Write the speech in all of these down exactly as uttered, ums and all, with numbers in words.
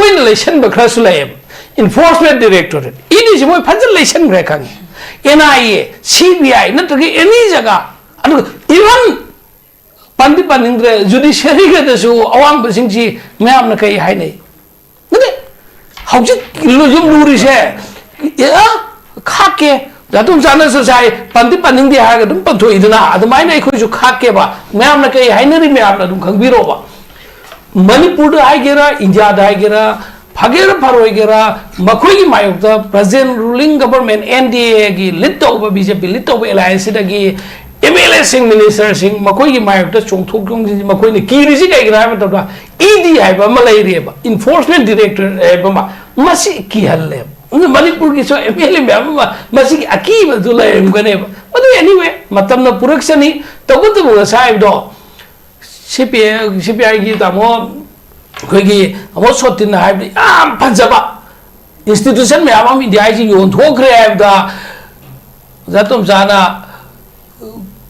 ꯑꯩꯈꯣꯏꯅ ꯂꯩꯁꯟꯕ ꯈꯔꯁꯨ ꯂꯩꯌꯦꯕ꯫ Enforcement Directorate, ꯏ ꯗꯤꯁꯤ ꯃꯣꯏ ꯐꯖꯅ ꯂꯩꯁꯟꯈ꯭ꯔꯦ ꯈꯪꯉꯤ꯫ And I A, C B ꯑꯥꯏ ꯅꯠꯇ꯭ꯔꯒ ꯑꯦꯅꯤ ꯖꯒꯥ, ꯑꯗꯨꯒ even ꯄꯟꯗꯤ ꯄꯟꯅꯤꯡꯗ꯭ꯔꯦ, ꯖꯨꯗꯤꯁꯤꯌꯔꯤꯒꯗꯁꯨ ꯑꯋꯥꯡꯕꯁꯤꯡꯁꯤ ꯃꯌꯥꯝꯅ ꯀꯩ ꯍꯥꯏꯅꯩ? ꯅꯠꯇꯦ, ꯍꯧꯖꯤꯛ ꯂꯨ-, ꯌꯨꯝ ꯂꯨꯔꯤꯁꯦ, ꯑꯦ, ꯑ, ꯈꯥꯛꯀꯦ, ꯑꯗꯨꯝ ꯆꯥꯅꯁꯨ ꯆꯥꯏ, ꯄꯟꯗꯤ ꯄꯟꯅꯤꯡꯗꯦ ꯍꯥꯏꯔꯒ ꯑꯗꯨꯝ ꯄꯟꯊꯣꯛꯏꯗꯅ, ꯑꯗꯨꯃꯥꯏꯅ ꯑꯩꯈꯣꯏꯁꯨ ꯈꯥꯛꯀꯦꯕ꯫ ꯃꯌꯥꯝꯅ ꯀꯩ ꯍꯥꯏꯅꯔꯤ ꯃꯌꯥꯝꯅ ꯑꯗꯨꯝ ꯈꯪꯕꯤꯔꯣꯕ꯫ ꯃꯅꯤꯄꯨꯔꯗ ꯍꯥꯏꯒꯦꯔꯥ, ꯏꯟꯗꯤꯌꯥꯗ ꯍꯥꯏꯒꯦꯔꯥ, ꯐꯒꯦꯔꯥ ꯐꯔꯣꯏꯒꯦꯔꯥ, ꯃꯈꯣꯏꯒꯤ ꯃꯥꯌꯣꯛꯇ present ruling government, N D ꯑꯦꯒꯤ ꯂꯤꯗ ꯇꯧꯕ, ꯕꯤ ꯖꯦ ꯄꯤ ꯂꯤꯗ ꯇꯧꯕ ꯑꯦꯂꯥꯏꯟꯁꯁꯤꯗꯒꯤ ꯑꯦꯝ ꯑꯦꯜ ꯑꯦꯁꯤꯡ, ꯃꯤꯅꯤꯁꯇꯔꯁꯤꯡ, ꯃꯈꯣꯏꯒꯤ ꯃꯥꯌꯣꯛꯇ ꯆꯣꯡꯊꯣꯛ ꯆꯣꯡꯁꯤꯟꯁꯤ ꯃꯈꯣꯏꯅ ꯀꯤꯔꯤꯁꯤ ꯀꯩꯒꯤꯅꯣ ꯍꯥꯏꯕ ꯃꯇꯝꯗ, ꯏ ꯗꯤ ꯍꯥꯏꯕ ꯑꯃ ꯂꯩꯔꯤꯑꯕ, Enforcement Directorate ꯍꯥꯏꯕ ꯑꯃ, ꯃꯁꯤ ꯀꯤꯍꯜꯂꯦꯕ꯫ ꯑꯗꯨꯅ ꯃꯅꯤꯄꯨꯔꯒꯤꯁꯨ ꯑꯦꯝ ꯑꯦꯜ ꯑꯦ ꯃꯌꯥꯝ ꯑꯃ ꯃꯁꯤꯒꯤ ꯑꯀꯤꯕꯗꯨ ꯂꯩꯔꯝꯒꯅꯦꯕ꯫ ꯑꯗꯨ anyway, ꯃꯇꯝꯅ ꯄꯨꯔꯛꯆꯅꯤ꯫ ꯇꯧꯕꯇꯕꯨ ꯉꯁꯥꯏ ꯍꯥꯏꯕꯗꯣ, ꯁꯤ ꯄꯤ ꯑꯥꯏ, ꯁꯤ ꯄꯤ ꯑꯥꯏꯒꯤ ꯇꯥꯃꯣ, ꯑꯩꯈꯣꯏꯒꯤ ꯇꯥꯃꯣ ꯁꯣꯇꯤꯟꯅ ꯍꯥꯏꯕꯗ ꯌꯥꯝ ꯐꯖꯕ, institution ꯃꯌꯥꯝ ꯑꯃ ꯏꯟꯗꯤꯌꯥꯒꯤ ꯌꯣꯟꯊꯣꯛꯈ꯭ꯔꯦ ꯍꯥꯏꯕꯗ ꯑꯣꯖꯥ ꯇꯣꯝꯆꯥꯅ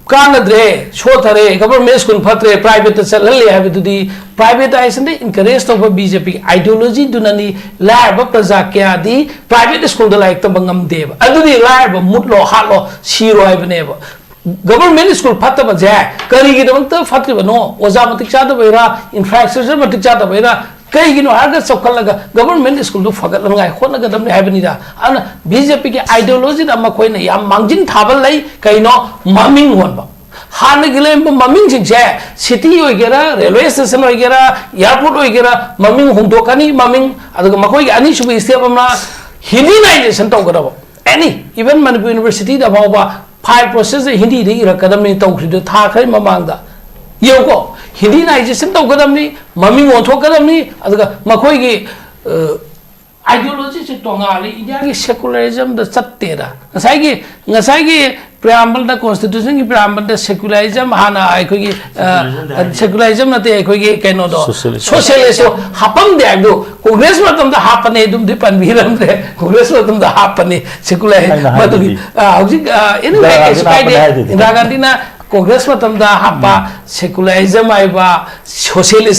ꯀꯥꯟꯅꯗ꯭ꯔꯦ, ꯁꯣꯠꯊꯔꯦ, government school ꯐꯠꯇ꯭ꯔꯦ, privateꯇ ꯆꯠꯍꯜꯂꯦ ꯍꯥꯏꯕꯗꯨꯗꯤ, privatisation ꯗ encourage ꯇꯧꯕ ꯕꯤ ꯖꯦ ꯄꯤ ideology ꯗꯨꯅꯅꯤ꯫ ꯂꯥꯏꯔꯕ ꯄ꯭ꯔꯖꯥ ꯀꯌꯥꯗꯤ private school ꯗ ꯂꯥꯏꯔꯤꯛ ꯇꯝꯕ ꯉꯝꯗꯦꯕ꯫ ꯑꯗꯨꯗꯤ ꯂꯥꯏꯔꯕ ꯃꯨꯠꯂꯣ, ꯍꯥꯠꯂꯣ, ꯁꯤꯔꯣ ꯍꯥꯏꯕꯅꯦꯕ꯫ Government school ꯐꯠꯇꯕꯁꯦ ꯀꯔꯤꯒꯤꯗꯃꯛꯇ ꯐꯠꯇ꯭ꯔꯤꯕꯅꯣ? ꯑꯣꯖꯥ ꯃꯇꯤꯛ ꯆꯥꯗꯕꯩꯔꯥ, infrastructure ꯃꯇꯤꯛ ꯆꯥꯗꯕꯩꯔꯥ, ꯀꯩꯒꯤꯅꯣ ꯍꯥꯏꯔꯒ ꯆꯥꯎꯈꯠꯂꯒ government school ꯗꯨ ꯐꯒꯠꯅꯉꯥꯏ ꯍꯣꯠꯅꯒꯗꯕꯅꯤ ꯍꯥꯏꯕꯅꯤꯗ꯫ ꯑꯗꯨꯅ ꯕꯤ ꯖꯦ ꯄꯤꯒꯤ ideology ꯗ ꯃꯈꯣꯏꯅ ꯌꯥꯝ ꯃꯥꯡꯖꯤꯟ ꯊꯥꯕ ꯂꯩ꯫ ꯀꯩꯅꯣ? ꯃꯃꯤꯡ ꯍꯣꯟꯕ꯫ ꯍꯥꯟꯅꯒꯤ ꯂꯩꯔꯝꯕ ꯃꯃꯤꯡꯁꯤꯡꯁꯦ, city ꯑꯣꯏꯒꯦꯔꯥ, railway station ꯑꯣꯏꯒꯦꯔꯥ, airport ꯑꯣꯏꯒꯦꯔꯥ, ꯃꯃꯤꯡ ꯍꯣꯡꯗꯣꯛꯀꯅꯤ, ꯃꯃꯤꯡ, ꯑꯗꯨꯒ ꯃꯈꯣꯏꯒꯤ ꯑꯅꯤꯁꯨꯕ step ꯑꯃꯅ Hindinization ꯇꯧꯒꯗꯕ꯫ Any, even Manipur University ꯗ ꯐꯥꯎꯕ file process ꯁꯦ ꯍꯤꯟꯗꯤꯗ ꯏꯔꯛꯀꯗꯕꯅꯤ, ꯇꯧꯈ꯭ꯔꯤꯗꯣ ꯊꯥ ꯈꯔ ꯃꯃꯥꯡꯗ꯫ ꯌꯦꯡꯉꯨꯀꯣ, Hindinization ꯇꯧꯒꯗꯕꯅꯤ, ꯃꯃꯤꯡ ꯑꯣꯟꯊꯣꯛꯀꯗꯕꯅꯤ, ꯑꯗꯨꯒ ꯃꯈꯣꯏꯒꯤ, ꯑ, ideology ꯁꯦ ꯇꯣꯉꯥꯜꯂꯤ, ꯏꯟꯗꯤꯌꯥꯒꯤ secularism ꯗ ꯆꯠꯇꯦꯗ꯫ ꯉꯁꯥꯏꯒꯤ, ꯉꯁꯥꯏꯒꯤ preamble ꯗ, constitution ꯒꯤ preamble ꯗ secularism ꯍꯥꯟꯅ ꯑꯩꯈꯣꯏꯒꯤ, ꯑ, Secularism ꯗ ꯍꯥꯏꯗꯤ secularism ꯅꯠꯇꯦ, ꯑꯩꯈꯣꯏꯒꯤ ꯀꯩꯅꯣꯗꯣ, Socialist. Socialist ꯇꯣ ꯍꯥꯞꯄꯝꯗꯦ ꯍꯥꯏꯕꯗꯨ Congress ꯃꯇꯝꯗ ꯍꯥꯞꯄꯅꯦ, ꯑꯗꯨꯝꯗꯤ ꯄꯟꯕꯤꯔꯝꯗ꯭ꯔꯦ꯫ Congress ꯃꯇꯝꯗ ꯍꯥꯞꯄꯅꯤ, secular ꯑꯩꯅ ꯃꯗꯨꯒꯤ, ꯍꯥꯏꯗꯨꯗꯤ꯫ ꯑ, ꯍꯧꯖꯤꯛ, ꯑ, anyway, ꯏꯟꯗꯤꯔꯥ ꯀꯩꯁꯨ ꯒꯥꯟꯙꯤꯅ ꯀꯥꯏꯗꯦ꯫ ꯍꯥꯞꯄꯅꯦ ꯍꯥꯏꯗꯨꯗꯤ꯫ ꯏꯟꯗꯤꯔꯥ ꯒꯥꯟꯙꯤꯅ Congress ꯃꯇꯝꯗ ꯍꯥꯞꯄ ꯎꯝ꯫ Socialism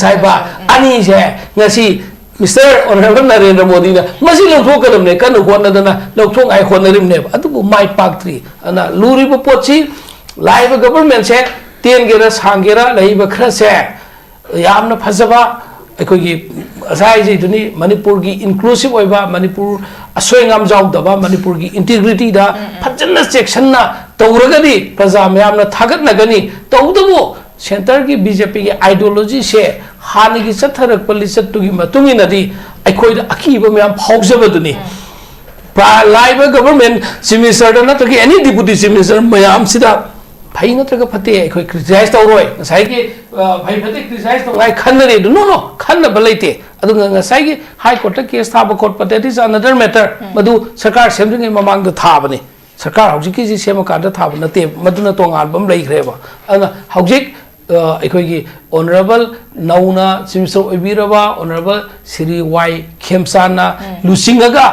ꯍꯥꯏꯕ ꯑꯅꯤꯁꯦ ꯉꯁꯤ Mister Honorable ꯅꯔꯦꯟꯗ꯭ꯔ ꯃꯣꯗꯤꯅ ꯃꯁꯤ ꯂꯧꯊꯣꯛꯀꯗꯕꯅꯦ, ꯀꯟꯅ ꯍꯣꯠꯅꯗꯅ ꯂꯧꯊꯣꯛꯉꯥꯏ ꯍꯣꯠꯅꯔꯤꯕꯅꯦꯕ, ꯑꯗꯨꯕꯨ ꯃꯥꯏ ꯄꯥꯛꯇ꯭ꯔꯤ꯫ ꯑꯗꯨꯅ ꯂꯨꯔꯤꯕ ꯄꯣꯠꯁꯤ ꯂꯥꯛꯏꯕ ꯒꯕꯔꯃꯦꯟꯁꯦ ꯇꯦꯟꯒꯦꯔꯥ ꯁꯥꯡꯒꯦꯔꯥ ꯂꯩꯔꯤꯕ ꯈꯔꯁꯦ ꯌꯥꯝꯅ ꯐꯖꯕ ꯑꯩꯈꯣꯏꯒꯤ ꯉꯁꯥꯏ ꯍꯥꯏꯖꯩꯗꯨꯅꯤ, ꯃꯅꯤꯄꯨꯔꯒꯤ ꯏꯟꯀ꯭ꯂꯨꯁꯤꯞ ꯑꯣꯏꯕ, ꯃꯅꯤꯄꯨꯔ ꯑꯁꯣꯏ ꯑꯉꯥꯝ ꯌꯥꯎꯗꯕ, ꯃꯅꯤꯄꯨꯔꯒꯤ ꯏꯟꯇꯤꯒ꯭ꯔꯤꯇꯤꯗ ꯐꯖꯅ ꯆꯦꯛꯁꯤꯟꯅ ꯇꯧꯔꯒꯗꯤ ꯄ꯭ꯔꯖꯥ ꯃꯌꯥꯝꯅ ꯊꯥꯒꯠꯅꯒꯅꯤ꯫ ꯇꯧꯕꯇꯕꯨ ꯁꯦꯟꯇꯔꯒꯤ ꯕꯤ ꯖꯦ ꯄꯤꯒꯤ ꯑꯥꯏꯗꯤꯌꯣꯂꯣꯖꯤꯁꯦ ꯍꯥꯟꯅꯒꯤ ꯆꯠꯊꯔꯛꯄ ꯂꯤꯆꯠꯇꯨꯒꯤ ꯃꯇꯨꯡ ꯏꯟꯅꯗꯤ ꯑꯩꯈꯣꯏꯗ ꯑꯀꯤꯕ ꯃꯌꯥꯝ ꯐꯥꯎꯖꯕꯗꯨꯅꯤ꯫ ꯄ꯭ꯔꯥ-, ꯂꯥꯛꯏꯕ ꯒꯕꯔꯃꯦꯟ ꯆꯤꯐ ꯃꯤꯅꯤꯁꯇꯔꯗ ꯅꯠꯇ꯭ꯔꯒ ꯑꯦꯅꯤ ꯗꯤꯄꯨꯇꯤ ꯆꯤꯐ ꯃꯤꯅꯤꯁꯇꯔ ꯃꯌꯥꯝꯁꯤꯗ ꯐꯩ ꯅꯠꯇ꯭ꯔꯒ ꯐꯠꯇꯦ ꯑꯩꯈꯣꯏ ꯀ꯭ꯔꯤꯇꯤꯁꯥꯏꯁ ꯇꯧꯔꯣꯏ꯫ ꯉꯁꯥꯏꯒꯤ, ꯑ, ꯐꯩ ꯐꯠꯇꯦ ꯀ꯭ꯔꯤꯇꯤꯁꯥꯏꯁ ꯇꯧꯉꯥꯏ ꯈꯟꯅꯔꯦ ꯑꯗꯨ, ꯅꯣ, ꯅꯣ, ꯈꯟꯅꯕ ꯂꯩꯇꯦ꯫ ꯑꯗꯨꯒ ꯉꯁꯥꯏꯒꯤ ꯍꯥꯏ ꯀꯣꯔꯠꯇ ꯀꯦꯁ ꯊꯥꯕ ꯈꯣꯠꯄ, that is another matter꯫ ꯃꯗꯨ ꯁꯔꯀꯥꯔ ꯁꯦꯝꯗ꯭ꯔꯤꯉꯩ ꯃꯃꯥꯡꯗ ꯊꯥꯕꯅꯤ꯫ ꯁꯔꯀꯥꯔ ꯍꯧꯖꯤꯛꯀꯤꯁꯤ ꯁꯦꯝꯃꯀꯥꯟꯗ ꯊꯥꯕ ꯅꯠꯇꯦ, ꯃꯗꯨꯅ ꯇꯣꯉꯥꯟꯕ ꯑꯃ ꯂꯩꯈ꯭ꯔꯦꯕ꯫ ꯑꯗꯨꯅ ꯍꯧꯖꯤꯛ, ꯑ, ꯑꯩꯈꯣꯏꯒꯤ ꯑꯣꯅꯔꯦꯕꯜ ꯅꯧꯅ ꯆꯤꯐ ꯃꯤꯅꯤꯁꯇꯔ ꯑꯣꯏꯕꯤꯔꯕ ꯑꯣꯅꯔꯦꯕꯜ ꯁꯤꯔꯤ ꯋꯥꯏ ꯈꯦꯝꯆꯥꯟꯅ ꯂꯨꯆꯤꯡꯉꯒ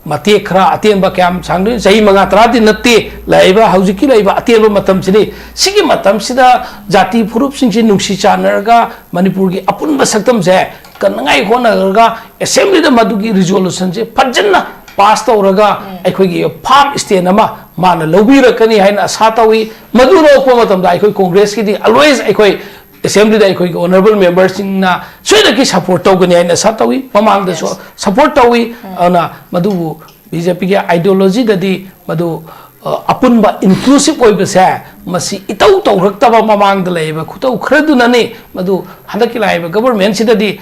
ꯃꯇꯦꯛ ꯈꯔ ꯑꯇꯦꯟꯕ ꯀꯌꯥꯝ ꯁꯥꯡꯗꯣꯏꯅꯣ? ꯆꯍꯤ ꯃꯉꯥ ꯇꯔꯥꯗꯤ ꯅꯠꯇꯦ, ꯂꯩꯔꯤꯕ ꯍꯧꯖꯤꯛꯀꯤ ꯂꯩꯔꯤꯕ ꯑꯇꯦꯟꯕ ꯃꯇꯝꯁꯤꯅꯤ꯫ ꯁꯤꯒꯤ ꯃꯇꯝꯁꯤꯗ ꯖꯥꯇꯤ ꯐꯨꯔꯨꯞꯁꯤꯡꯁꯤ ꯅꯨꯡꯁꯤ ꯆꯥꯟꯅꯔꯒ ꯃꯅꯤꯄꯨꯔꯒꯤ ꯑꯄꯨꯟꯕ ꯁꯛꯇꯝꯁꯦ ꯀꯟꯅꯉꯥꯏ ꯍꯣꯠꯅꯔꯒ ꯑꯦꯁꯦꯝꯕ꯭ꯂꯤꯗ ꯃꯗꯨꯒꯤ ꯔꯤꯖꯣꯂꯨꯁꯟꯁꯦ ꯐꯖꯅ ꯄꯥꯁ ꯇꯧꯔꯒ ꯑꯩꯈꯣꯏꯒꯤ ꯐꯥꯔꯝ ꯁ꯭ꯇꯦꯟ ꯑꯃ ꯃꯥꯅ ꯂꯧꯕꯤꯔꯛꯀꯅꯤ ꯍꯥꯏꯅ ꯑꯁꯥ ꯇꯧꯏ꯫ ꯃꯗꯨ ꯂꯧꯔꯛꯄ ꯃꯇꯝꯗ ꯑꯩꯈꯣꯏ ꯀꯣꯡꯒ꯭ꯔꯦꯁꯀꯤꯗꯤ ꯑꯣꯜꯋꯦꯁ ꯑꯩꯈꯣꯏ ꯑꯦꯁꯦꯝꯕ꯭ꯂꯤꯗ ꯑꯩꯈꯣꯏꯒꯤ ꯑꯣꯅꯔꯦꯕꯜ ꯃꯦꯝꯕꯔꯁꯤꯡꯅ ꯁꯣꯏꯗꯅꯀꯤ ꯁꯄꯣꯔꯠ ꯇꯧꯒꯅꯤ ꯍꯥꯏꯅ ꯑꯁꯥ ꯇꯧꯏ, ꯃꯃꯥꯡꯗꯁꯨ ꯁꯄꯣꯔꯠ ꯇꯧꯏ꯫ ꯑꯗꯨꯅ ꯃꯗꯨꯕꯨ ꯕꯤ ꯖꯦ ꯄꯤꯒꯤ ꯑꯥꯏꯗꯤꯌꯣꯂꯣꯖꯤꯗꯗꯤ ꯃꯗꯨ, ꯑ, ꯑꯄꯨꯟꯕ ꯏꯟꯀ꯭ꯂꯨꯁꯤꯞ ꯑꯣꯏꯕꯁꯦ ꯃꯁꯤ ꯏꯇꯧ ꯇꯧꯔꯛꯇꯕ ꯃꯃꯥꯡꯗ ꯂꯩꯔꯤꯕ ꯈꯨꯇꯧ ꯈꯔꯗꯨꯅꯅꯤ꯫ ꯃꯗꯨ ꯍꯟꯗꯛꯀꯤ ꯂꯥꯛꯏꯕ ꯒꯕꯔꯃꯦꯟꯁꯤꯗꯗꯤ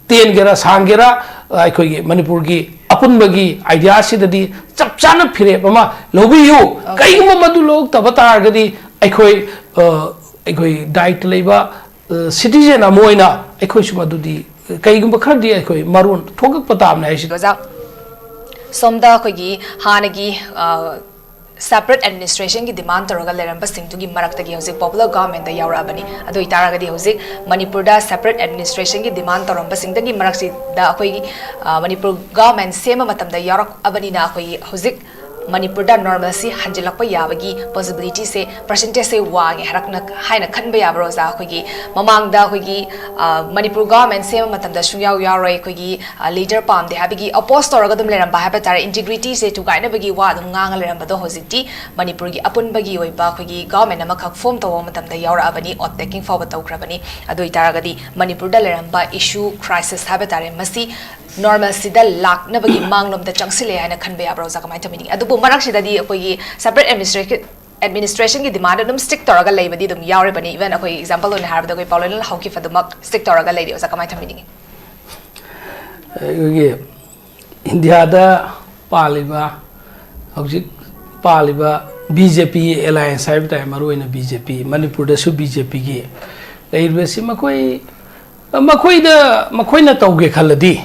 ꯇꯦꯟꯒꯦꯔꯥ ꯁꯥꯡꯒꯦꯔꯥ, ꯑ, ꯑꯩꯈꯣꯏꯒꯤ ꯃꯅꯤꯄꯨꯔꯒꯤ ꯑꯄꯨꯟꯕꯒꯤ ꯑꯥꯏꯗꯤꯌꯥꯁꯤꯗꯗꯤ ꯆꯞ ꯆꯥꯅ ꯐꯤꯔꯦꯞ ꯑꯃ ꯂꯧꯕꯤꯌꯨ꯫ ꯀꯩꯒꯨꯝꯕ ꯃꯗꯨ ꯂꯧꯔꯛꯇꯕ ꯇꯥꯔꯒꯗꯤ ꯑꯩꯈꯣꯏ, ꯑ, ꯑꯩꯈꯣꯏ ꯗꯥꯏꯠꯇ ꯂꯩꯕ, ꯑ, ꯁꯤꯇꯤꯖꯦꯟ ꯑꯃ ꯑꯣꯏꯅ ꯑꯩꯈꯣꯏꯁꯨ ꯃꯗꯨꯗꯤ ꯀꯩꯒꯨꯝꯕ ꯈꯔꯗꯤ ꯑꯩꯈꯣꯏ ꯃꯔꯣꯟ ꯊꯣꯛꯂꯛꯄ ꯇꯥꯕꯅꯤ ꯍꯥꯏꯁꯤ꯫ ꯑꯣꯖꯥ, ꯁꯣꯝꯗ ꯑꯩꯈꯣꯏꯒꯤ ꯍꯥꯟꯅꯒꯤ, ꯑ, ꯁꯦꯄꯔꯦꯠ ꯑꯦꯗꯃꯤꯅꯤꯁꯇ꯭ꯔꯦꯁꯟꯒꯤ ꯗꯤꯃꯥꯟ ꯇꯧꯔꯒ ꯂꯩꯔꯝꯕꯁꯤꯡꯗꯨꯒꯤ ꯃꯔꯛꯇꯒꯤ ꯍꯧꯖꯤꯛ ꯄꯣꯄꯨꯂꯔ ꯒꯚꯔꯟꯃꯦꯟꯗ ꯌꯥꯎꯔꯛꯑꯕꯅꯤ꯫ ꯑꯗꯨ ꯑꯣꯏꯇꯥꯔꯒꯗꯤ ꯍꯧꯖꯤꯛ ꯃꯅꯤꯄꯨꯔꯗ ꯁꯦꯄꯔꯦꯠ ꯑꯦꯗꯃꯤꯅꯤꯁꯇ꯭ꯔꯦꯁꯟꯒꯤ ꯗꯤꯃꯥꯟ ꯇꯧꯔꯝꯕꯁꯤꯡꯗꯒꯤ ꯃꯔꯛꯁꯤꯗ ꯑꯩꯈꯣꯏꯒꯤ, ꯑ, ꯃꯅꯤꯄꯨꯔ ꯒꯚꯔꯟꯃꯦꯟ ꯁꯦꯝꯕ ꯃꯇꯝꯗ ꯌꯥꯎꯔꯛꯑꯕꯅꯤꯅ ꯑꯩꯈꯣꯏꯒꯤ ꯍꯧꯖꯤꯛ ꯃꯅꯤꯄꯨꯔꯗ normalcy ꯍꯟꯖꯤꯜꯂꯛꯄ ꯌꯥꯕꯒꯤ possibilityꯁꯦ, percentageꯁꯦ ꯋꯥꯡꯉꯦ ꯍꯥꯏꯔꯛꯅ ꯍꯥꯏꯅ ꯈꯟꯕ ꯌꯥꯕ꯭ꯔꯣ ꯑꯣꯖꯥ? ꯑꯩꯈꯣꯏꯒꯤ ꯃꯃꯥꯡꯗ ꯑꯩꯈꯣꯏꯒꯤ, ꯑ, ꯃꯅꯤꯄꯨꯔ government ꯁꯦꯝꯕ ꯃꯇꯝꯗ ꯁꯨꯡꯌꯥꯎ ꯌꯥꯎꯔꯣꯏ, ꯑꯩꯈꯣꯏꯒꯤ, ꯑ, leader ꯄꯥꯝꯗꯦ ꯍꯥꯏꯕꯒꯤ oppose ꯇꯧꯔꯒ ꯑꯗꯨꯝ ꯂꯩꯔꯝꯕ ꯍꯥꯏꯕ ꯇꯥꯔꯦ, integrityꯁꯦ ꯊꯨꯒꯥꯏꯅꯕꯒꯤ ꯋꯥ ꯑꯗꯨꯝ ꯉꯥꯡꯉ ꯂꯩꯔꯝꯕꯗꯣ, ꯍꯧꯖꯤꯛꯇꯤ ꯃꯅꯤꯄꯨꯔꯒꯤ ꯑꯄꯨꯟꯕꯒꯤ ꯑꯣꯏꯕ ꯑꯩꯈꯣꯏꯒꯤ government ꯑꯃꯈꯛ form ꯇꯧꯕ ꯃꯇꯝꯗ ꯌꯥꯎꯔꯛꯑꯕꯅꯤ, oath taking ꯐꯥꯎꯕ ꯇꯧꯈ꯭ꯔꯕꯅꯤ꯫ ꯑꯗꯨ ꯑꯣꯏꯇꯥꯔꯒꯗꯤ ꯃꯅꯤꯄꯨꯔꯗ ꯂꯩꯔꯝꯕ issue, crisis ꯍꯥꯏꯕ ꯇꯥꯔꯦ, ꯃꯁꯤ normalcyꯗ ꯂꯥꯛꯅꯕꯒꯤ ꯃꯥꯡꯂꯣꯝꯗ ꯆꯪꯁꯤꯜꯂꯦ ꯍꯥꯏꯅ ꯈꯟꯕ ꯌꯥꯕ꯭ꯔꯣ ꯑꯣꯖꯥ? ꯀꯃꯥꯏꯅ ꯊꯝꯕꯤꯅꯤꯡꯉꯤ? ꯑꯗꯨꯕꯨ ꯃꯔꯛꯁꯤꯗꯗꯤ ꯑꯩꯈꯣꯏꯒꯤ separate administration, administrationꯒꯤ demand ꯑꯗꯨꯝ stick ꯇꯧꯔꯒ ꯂꯩꯕꯗꯤ ꯑꯗꯨꯝ ꯌꯥꯎꯔꯤꯕꯅꯤ꯫ Even ꯑꯩꯈꯣꯏ example ꯑꯣꯏꯅ ꯍꯥꯏꯔꯕꯗ ꯑꯩꯈꯣꯏ ꯄꯥꯎꯂꯣꯏꯅ ꯍꯧꯈꯤꯕ ꯑꯗꯨꯃꯛ stick ꯇꯧꯔꯒ ꯂꯩꯔꯤ꯫ ꯑꯣꯖꯥ, ꯀꯃꯥꯏꯅ ꯊꯝꯕꯤꯅꯤꯡꯉꯤ? ꯑꯩꯈꯣꯏꯒꯤ ꯏꯟꯗꯤꯌꯥꯗ ꯄꯥꯜꯂꯤꯕ, ꯍꯧꯖꯤꯛ ꯄꯥꯜꯂꯤꯕ BJP alliance ꯍꯥꯏꯕ ꯇꯥꯔꯦ, ꯃꯔꯨꯑꯣꯏꯅ BJP, ꯃꯅꯤꯄꯨꯔꯗꯁꯨ BJPꯒꯤ ꯂꯩꯔꯤꯕꯁꯤ, ꯃꯈꯣꯏ, ꯃꯈꯣꯏꯗ, ꯃꯈꯣꯏꯅ ꯇꯧꯒꯦ ꯈꯜꯂꯗꯤ